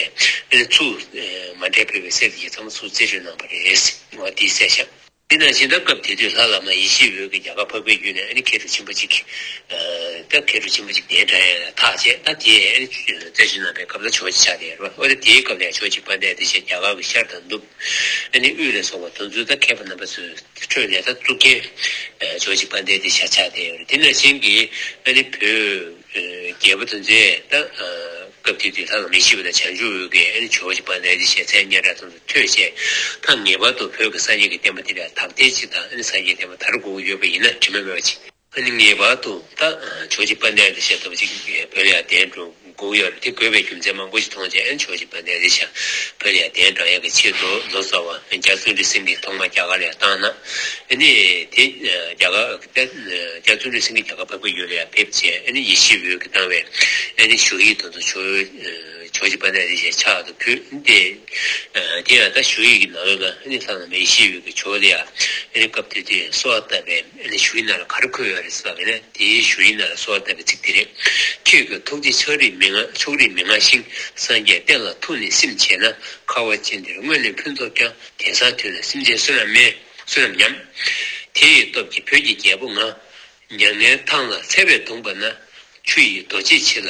ཨ་ནི་ཚུར་མ་འདྲེས་ཕུལ་བའི་གསེར་དེ་ཚང་མ་ཚུར་རྩིས་སྤྲོད་གནང་བ་རེད། འོ་དེའི་གསལ་བཤད། དེ་ནང་བཞིན་ད་སྐབས་དེ་དུས་ལྷ་བླ་མ་ཡེ་ཤེས་འོད་ཀྱིས་རྒྱ་གར་འཕགས་པའི་ཡུལ་ནས་ཨ་ནི་མཁས་གྲུབ་ཆེན་པོ་གཅིག་ད་མཁས་གྲུབ་ཆེན་པོ་གཅིག་གདན་དྲངས་ཡ་ལ་ཐག་བཅད། ད་དེ་ཨ་ནི་རྩད་གཅོད་གནང་བའི་སྐབས་ལ་ཇོ་བོ་རྗེ་ཆགས་བསྡད་ཡོད་རེད་པ། འོ་ད་དེའི་སྐབས་ལ་ཇོ་བོ་རྗེ་དཔལ་ལྡན་ཨ་ཏི་ཤ་རྒྱ་གར་གྱི་ཤར་དང་ནུབ་ཨ་ནི་དབུས་ལ་སོགས་པ་དེ་ཚོའི་ད་མཁས་པ་རྣམ་པ་ཚོའི་ཁྲོད་ནས་ད་གཙུག་རྒྱན་ཇོ་བོ་རྗེ་དཔལ་ལྡན་ཨ་ཏི་ཤ་ཆགས་བསྡད་ཡོད་རེད། དེ་ནང་བཞིན་གྱི་ཨ་ནི་བོད་རྒྱལ་པོ་དེ་ཚོས་ད་སྐབས་དེ་དུས་ལྷ་བླ་མ་ཡེ་ཤེས་འོད་དང་བྱང་ཆུབ་འོད་ཀྱིས་ཨ་ནི་ཇོ་བོ་རྗེ་དཔལ་ལྡན་ཨ་ཏི་ཤའི་མཚན་སྙན་གྲགས་དེ་ཚོ་ཐོས་བྱས། ད་ངེས་པར་དུ་བོད་ཀྱི་སངས་རྒྱས་ཀྱི་བསྟན་པ་འདི་ལ་དག་ཐེར་ཅིག་དང་ཨ་ནི་སངས་རྒྱས་བསྟན་པ་དར་དགོས་ཀྱི་ཡོད་པ་ཡིན་ན་དྲི་མ་མེད་པ་ཅིག་ཨ་ནི་ངེས་པར་དུ་ད་ཇོ་བོ་རྗེ་དཔལ་ལྡན་ཨ་ཏི་ཤ་ལྟ་བུ་ཅིག་བོད་ལ་ཡང་གདན་དྲངས་དགོས་ཀྱི་ཡོད་རེད། དེ་དགོས་པའི་རྒྱུ་མཚན་མང་པོ་ཞིག་མཐོང་རྗེས་ཨ་ནི་ཇོ་བོ་རྗེ་དཔལ་ལྡན་ཨ་ཏི་ཤ་བོད་ལ་ཡང་གདན་དྲངས་ཡག་གི་ཆེད་དུ་ལོ་ཙཱ་བ་རྒྱ་བརྩོན་འགྲུས་སེང་གེ་ཐོག་མར་རྒྱ་གར་ལ་ཡང་བཏང་གནང་། ཨ་ནི་དེ་རྒྱ་གར་རྒྱ་བརྩོན་འགྲུས་སེང་གེ་རྒྱ་གར་འཕགས་པའི་ཡུལ་ལ་ཡང་ཕེབས་རྗེས་ཨ་ནི་ཡེ་ཤེས་འོད་ཀྱིས་བཏང་བའི་ཨ་ནི་ཞུ་ཡིག་དེ་ཚོ་ཇོ་ཇོ་བོ་རྗེ་དཔལ་ལྡན་ཨ་ཏི་ཤའི་ཕྱག་ཏུ་ཕུལ། དེ་དེ་ཡང་ད་ཞུ་ཡིག་གི་ནང་ལོགས་ལ་ཨ་ནི་ལྷ་བླ་མ་ཡེ་ཤེས་འོད་ཀྱིས་ཇོ་བོ་ལ་ཡང་ཨ་ནི་སྐབས་དེ་དུས་གསོལ་བ་བཏབ་པའི་ཨ་ནི་ཞུ་ཡིག་ནང་ལ་ག་རེ་འཁོད་ཡོད་རེད་ཟེར་བ་ཡིན་ན། དེའི་ཞུ་ཡིག་ནང་ལ་གསོལ་བ་བཏབ་པའི་ཚིག་དེ་རེད། ཁྱེད་ཀྱི་ཐུགས་རྗེ་ཕྱོགས་རིས་མི་མངའ་ཕྱོགས་རིས་མི་མངའ་ཞིང་། སངས་རྒྱས་བསྟན་ལ་ཐུགས་ནི་སིམ་བྱེད་ན། ཁ་བ་ཅན་འདིར་སྔོན་ནས་ཕུན་ཚོགས་ཀྱང་། དེང་སང་དུས་ལ་སེམས་ཅན་བསོད་ནམས་མེད་བསོད་ནམས་ཉམས། དེ་ཡི་སྟོབས་ཀྱིས་བོད་ཀྱི་རྒྱལ་པོ་ང་། མྱ་ངན་ཐང་ལ་འཚེ་བས་གདུངས་པ་ན། ཆུ་ཡིས་རྡོ་རྗེ་ཡིད་ལ་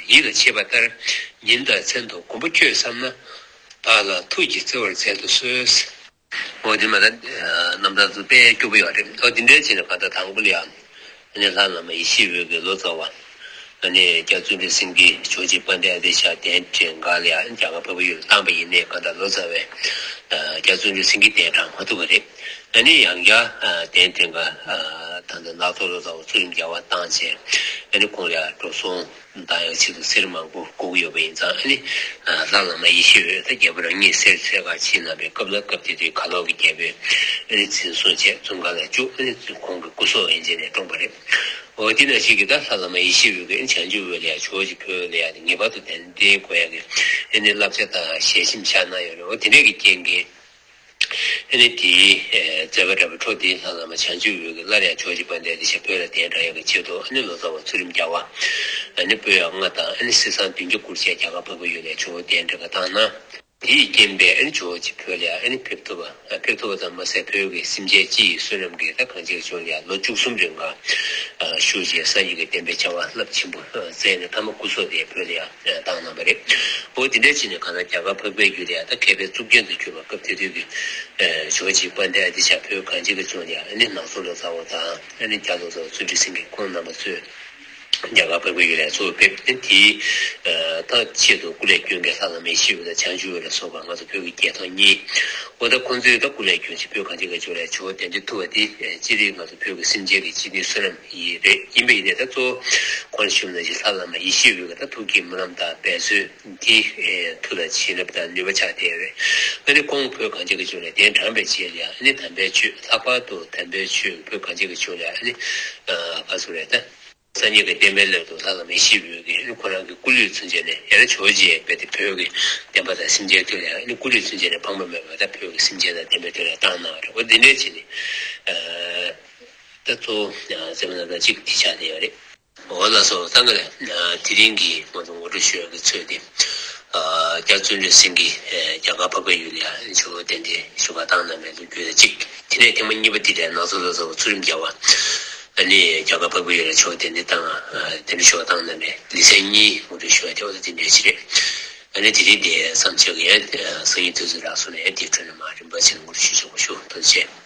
ཡིད་ལ་བྱེད་པ་ལྟར། ཉིན་དང་མཚན་དུ་མགོན་པོ་ཁྱོད་བསམ་ན། བདག་ལ་ཐུགས་ཀྱིས་བརྩེ་བར་མཛད་དུ་གསོལ། འོ་དེ་མ་ད་རྣམ་ཐར་དུ་དཔེ་སྐྱོ་པོ་ཡོད་རེད། འོ་དེ་འདྲའི་བྱས་ནས་གང་ལྟར་དང་པོ་ལ་ཡང་ཨ་ནི་ལྷ་བླ་མ་ཡེ་ཤེས་འོད་ཀྱིས་ལོ་ཙཱ་བ་ཨ་ནི་རྒྱ་བརྩོན་འགྲུས་སེང་གེ་ཇོ་བོ་རྗེ་དཔལ་ལྡན་ཨ་ཏི་ཤ་གདན་འདྲེན་ག་ལ་ཡང་རྒྱ་གར་འཕགས་པའི་ཡུལ་བཏང་པ་ཡིན་ནའི་གང་ལྟར་ལོ་ཙཱ་བས་རྒྱ་བརྩོན་འགྲུས་སེང་གེ་གདན་དྲངས་མ་ཐུབ་པ་རེད། ཨ་ནི་ཡང་བསྐྱར་གདན་འདྲེན་ག་ད་ལྟ་ནག་ཚོ་ལོ་ཙཱ་བ་ཚུལ་ཁྲིམས་རྒྱལ་བ་བཏང་བྱས་ཨ་ནི་ཁོང་ལ་ཡང་འགྲོ་སོང་། བཏང་ཡག་ཆེད་དུ་གསེར་མང་པོ་དགོས་ཀྱི་ཡོད་པ་ཡིན་ཙང་ཨ་ནི་ལྷ་བླ་མ་ཡེ་ཤེས་འོད་དང་རྒྱལ་པོ་རང་ཉིད་གསེར་འཚོལ་ག་ཕྱིན་གནང་བའི་སྐབས་ལ་སྐབས་དེ་དུས་གར་ལོག་གི་རྒྱལ་པོས་ཨ་ནི་འཛིན་བཟུང་བྱས་བཙོན་ཁང་ལ་བཅུག་ཨ་ནི་ཁོང་གི་སྐུ་སྲོག་ཡན་ཆད་ནས་བཀྲོངས་པ་རེད། འོ་དེ་ནང་བཞིན་གྱི་ད་ལྷ་བླ་མ་ཡེ་ཤེས་འོད་ཀྱིས་བྱང་ཆུབ་འོད་ལ་ཡང་ཇོ་བོ་རྗེ་བོད་ལ་ཡང་ངེས་པར་དུ་གདན་འདྲེན་དགོས་ཡག་གི་ཨ་ནི་བསླབ་བྱ་དང་ཞལ་ཆེམས་བཞག་གནང་ཡོད་རེད། འོ་དེ་འདྲས་ཀྱི་རྐྱེན་གྱིས། ཨ་ནི་དེའི་མཛད་པ་འདྲ་བའི་འཕྲོ་དེའི་ལྷ་བླ་མ་བྱང་ཆུབ་འོད་ཀྱིས་སླར་ཡང་ཇོ་བོ་རྗེ་དཔལ་ལྡན་ཨ་ཏི་ཤ་བོད་ལ་གདན་དྲངས་ཡག་གི་ཆེད་དུ་ཨ་ནི་ལོ་ཙཱ་བ་ཚུལ་ཁྲིམས་རྒྱལ་བ་ཨ་ནི་པོད་ཡག་ལྔ་དང་ཨ་ནི་སྲིད་བཟང་བདུན་བརྒྱ་སྐུར་བྱས་རྒྱ་གར་འཕགས་པའི་ཡུལ་ལ་ཇོ་བོ་གདན་འདྲེན་ག་བཏང་གནང་། དེའི་རྐྱེན་པས་ཨ་ནི་ཇོ་བོ་རྗེ་བོད་ལ་ཨ་ནི་ཕེབས་ཐུབ་པ་ཕེབས་ཐུབ་པ་ཙམ་མ་ཟད་བོད་ཀྱི་སེམས་ཅན་སྤྱི་ཡི་བསོད་ནམས་ཀྱིས་ད་གངས་ཅན་གྱི་ལྗོངས་ལ་ལོ་བཅུ་གསུམ་རིང་ག་བཞུགས་བྱས་སངས་རྒྱས་ཀྱི་བསྟན་པའི་བྱ་བ་རླབས་ཆེན་པོ་མཛད་ནས་མཐའ་མ་སྐུ་སྲོག་དེ་བོད་ལ་ཡང་བཏང་གནང་བ་རེད། འོ་དེ་འདྲ་བྱས་ནས་གང་ལྟར་རྒྱ་གར་འཕགས་པའི་ཡུལ་ལ་ཡང་ད་མཁས་པའི་གཙུག་རྒྱན་དུ་གྱུར་པ་སྐབས་དེ་དུས་ཀྱི་ཇོ་བོ་རྗེ་དཔལ་ལྡན་ཨ་ཏི་ཤ་བོད་གངས་ཅན་གྱི་ལྗོངས་ལ་ཡང་ཨ་ནི་ནག་ཚོ་ལོ་ཙཱ་བ་དང་ཨ་ནི་རྒྱ་ལོ་ཙཱ་བ་བརྩོན་འགྲུས་སེང་གེ་ཁོང་རྣམ་པ་ཚོས་རྒྱ་གར་འཕགས་པའི་ཡུལ་ལ་ཡང་ཚུར་ཕེབས་ཨ་ནི་དེའི་ད་ཆེད་དུ་སྐུ་ལས་བསྐྱོན་མཁན་ལྷ་བླ་མ་ཡེ་ཤེས་འོད་དང་བྱང་ཆུབ་འོད་ལ་སོགས་པ་ང་ཚོ་བོད་ཀྱི་རྒྱལ་ཐོག་གཉིས། འོ་ད་ཁོང་ཚོས་ད་སྐུ་ལས་བསྐྱོན་ཞིང་བོད་གངས་ཅན་གྱི་ལྗོངས་ལ་ཇོ་བོ་གདན་འདྲེན་ཐུབ་པ་དེ་སྤྱིར་ང་ཚོ་བོད་ཀྱི་སེམས་ཅན་གྱི་སྤྱི་མཐུན་བསོད་ནམས་ཡིན་རེད། ཡིན་པ་ཡིན་ནའི་ད་གཙོ་བོ་གོང་ཞུས་ནང་བཞིན་ལྷ་བླ་མ་ཡེ་ཤེས་འོད་ཀྱི་ད་ཐུགས་བསྐྱེད་སྨོན་ལམ་དང་འབད་རྩོལ་འདི་མཐུ་དང་བྱིན་རླབས་དང་ནུས་པ་ཆགས་བསྡད་ཡོད་རེད། ཨ་ནི་ཁོང་བོད་གངས་ཅན་གྱི་ལྗོངས་ལ་གདན་དྲངས་པའི་རྗེས་ལ་ཨ་ནི་དམ་པའི་ཆོས་ལྷག་པར་དུ་དམ་པའི་ཆོས་བོད་གངས་ཅན་གྱི་ལྗོངས་ལ་ཨ་ནི་ག་ཚོད་རེད་ད། སངས་རྒྱས་ཀྱི་བསྟན་པའི་སླད་དུ་ལྷ་བླ་མ་ཡེ་ཤེས་འོད་ཀྱིས་ཁོ་རང་གི་སྐུ་ལུས་ཚུན་ཆད་ནས་ཡང་ན་ཇོ་བོ་རྗེ་རྦད་དེ་བོད་ཀྱི་བསྟན་པ་དང་སེམས་ཅན་དོན་ལ་ཡང་ན་སྐུ་ལུས་ཚུན་ཆད་ནས་ཕངས་པ་མེད་པར་ད་བོད་ཀྱི་སེམས་ཅན་དང་བསྟན་པའི་དོན་ལ་བཏང་གནང་བ་རེད། འོ་འདི་འདྲའི་བྱས་ནས་ད་གཙོ་བོ་མཛད་པ་རྣམ་ཐར་གཅིག་འདི་ཆགས་བསྡད་ཡོད་རེད། འོ་ལགས་སོ། ད་ག་ལ་དེ་རིང་གི་ང་ཚོ་ངོ་སྤྲོད་ཞུ་ཡག་གི་ཚོད་དེ། རྒྱ་བརྩོན་འགྲུས་སེང་གེ་རྒྱ་གར་འཕགས་པའི་ཡུལ་ལ་ཆོས་གོས་གདན་འདྲེན་ཞུ་བ་བཏང་གནང་བའི་ལོ་རྒྱུས་དང་གཅིག་དེ་ནས་ཐེངས་མ་གཉིས་པ་དེ་ལ་ནང་སོ་ལོ་ཙཱ་བ་ཚུལ་ཁྲིམས་རྒྱལ་བ། ཨ་ནི་རྒྱ་གར་འཕགས་པའི་ཡུལ་ལ་ཆོས་གོས་གདན་འདྲེན་བཏང་གདན་འདྲེན་ཞུ་བ་བཏང་གནང་བའི་ལེ་ཚན་གཉིས་ངོ་སྤྲོད་ཞུ་བ་དེ་བ་ད་དེ་འདྲ་ཞིག་རེད། ཨ་ནི་དེ་རིང་དེ་བསམ་འཆར་གྱི་ཡང་སང་ཉིན་དུས་ཚོད་རག་སོང་ནས་དེ་འཕྲོས་ནས་མ་རིམ་པ་ཕྱིན་ངོ་སྤྲོད་ཞུ་ཆོག་པ་ཞུ། ཐུགས་རྗེ་ཆེ།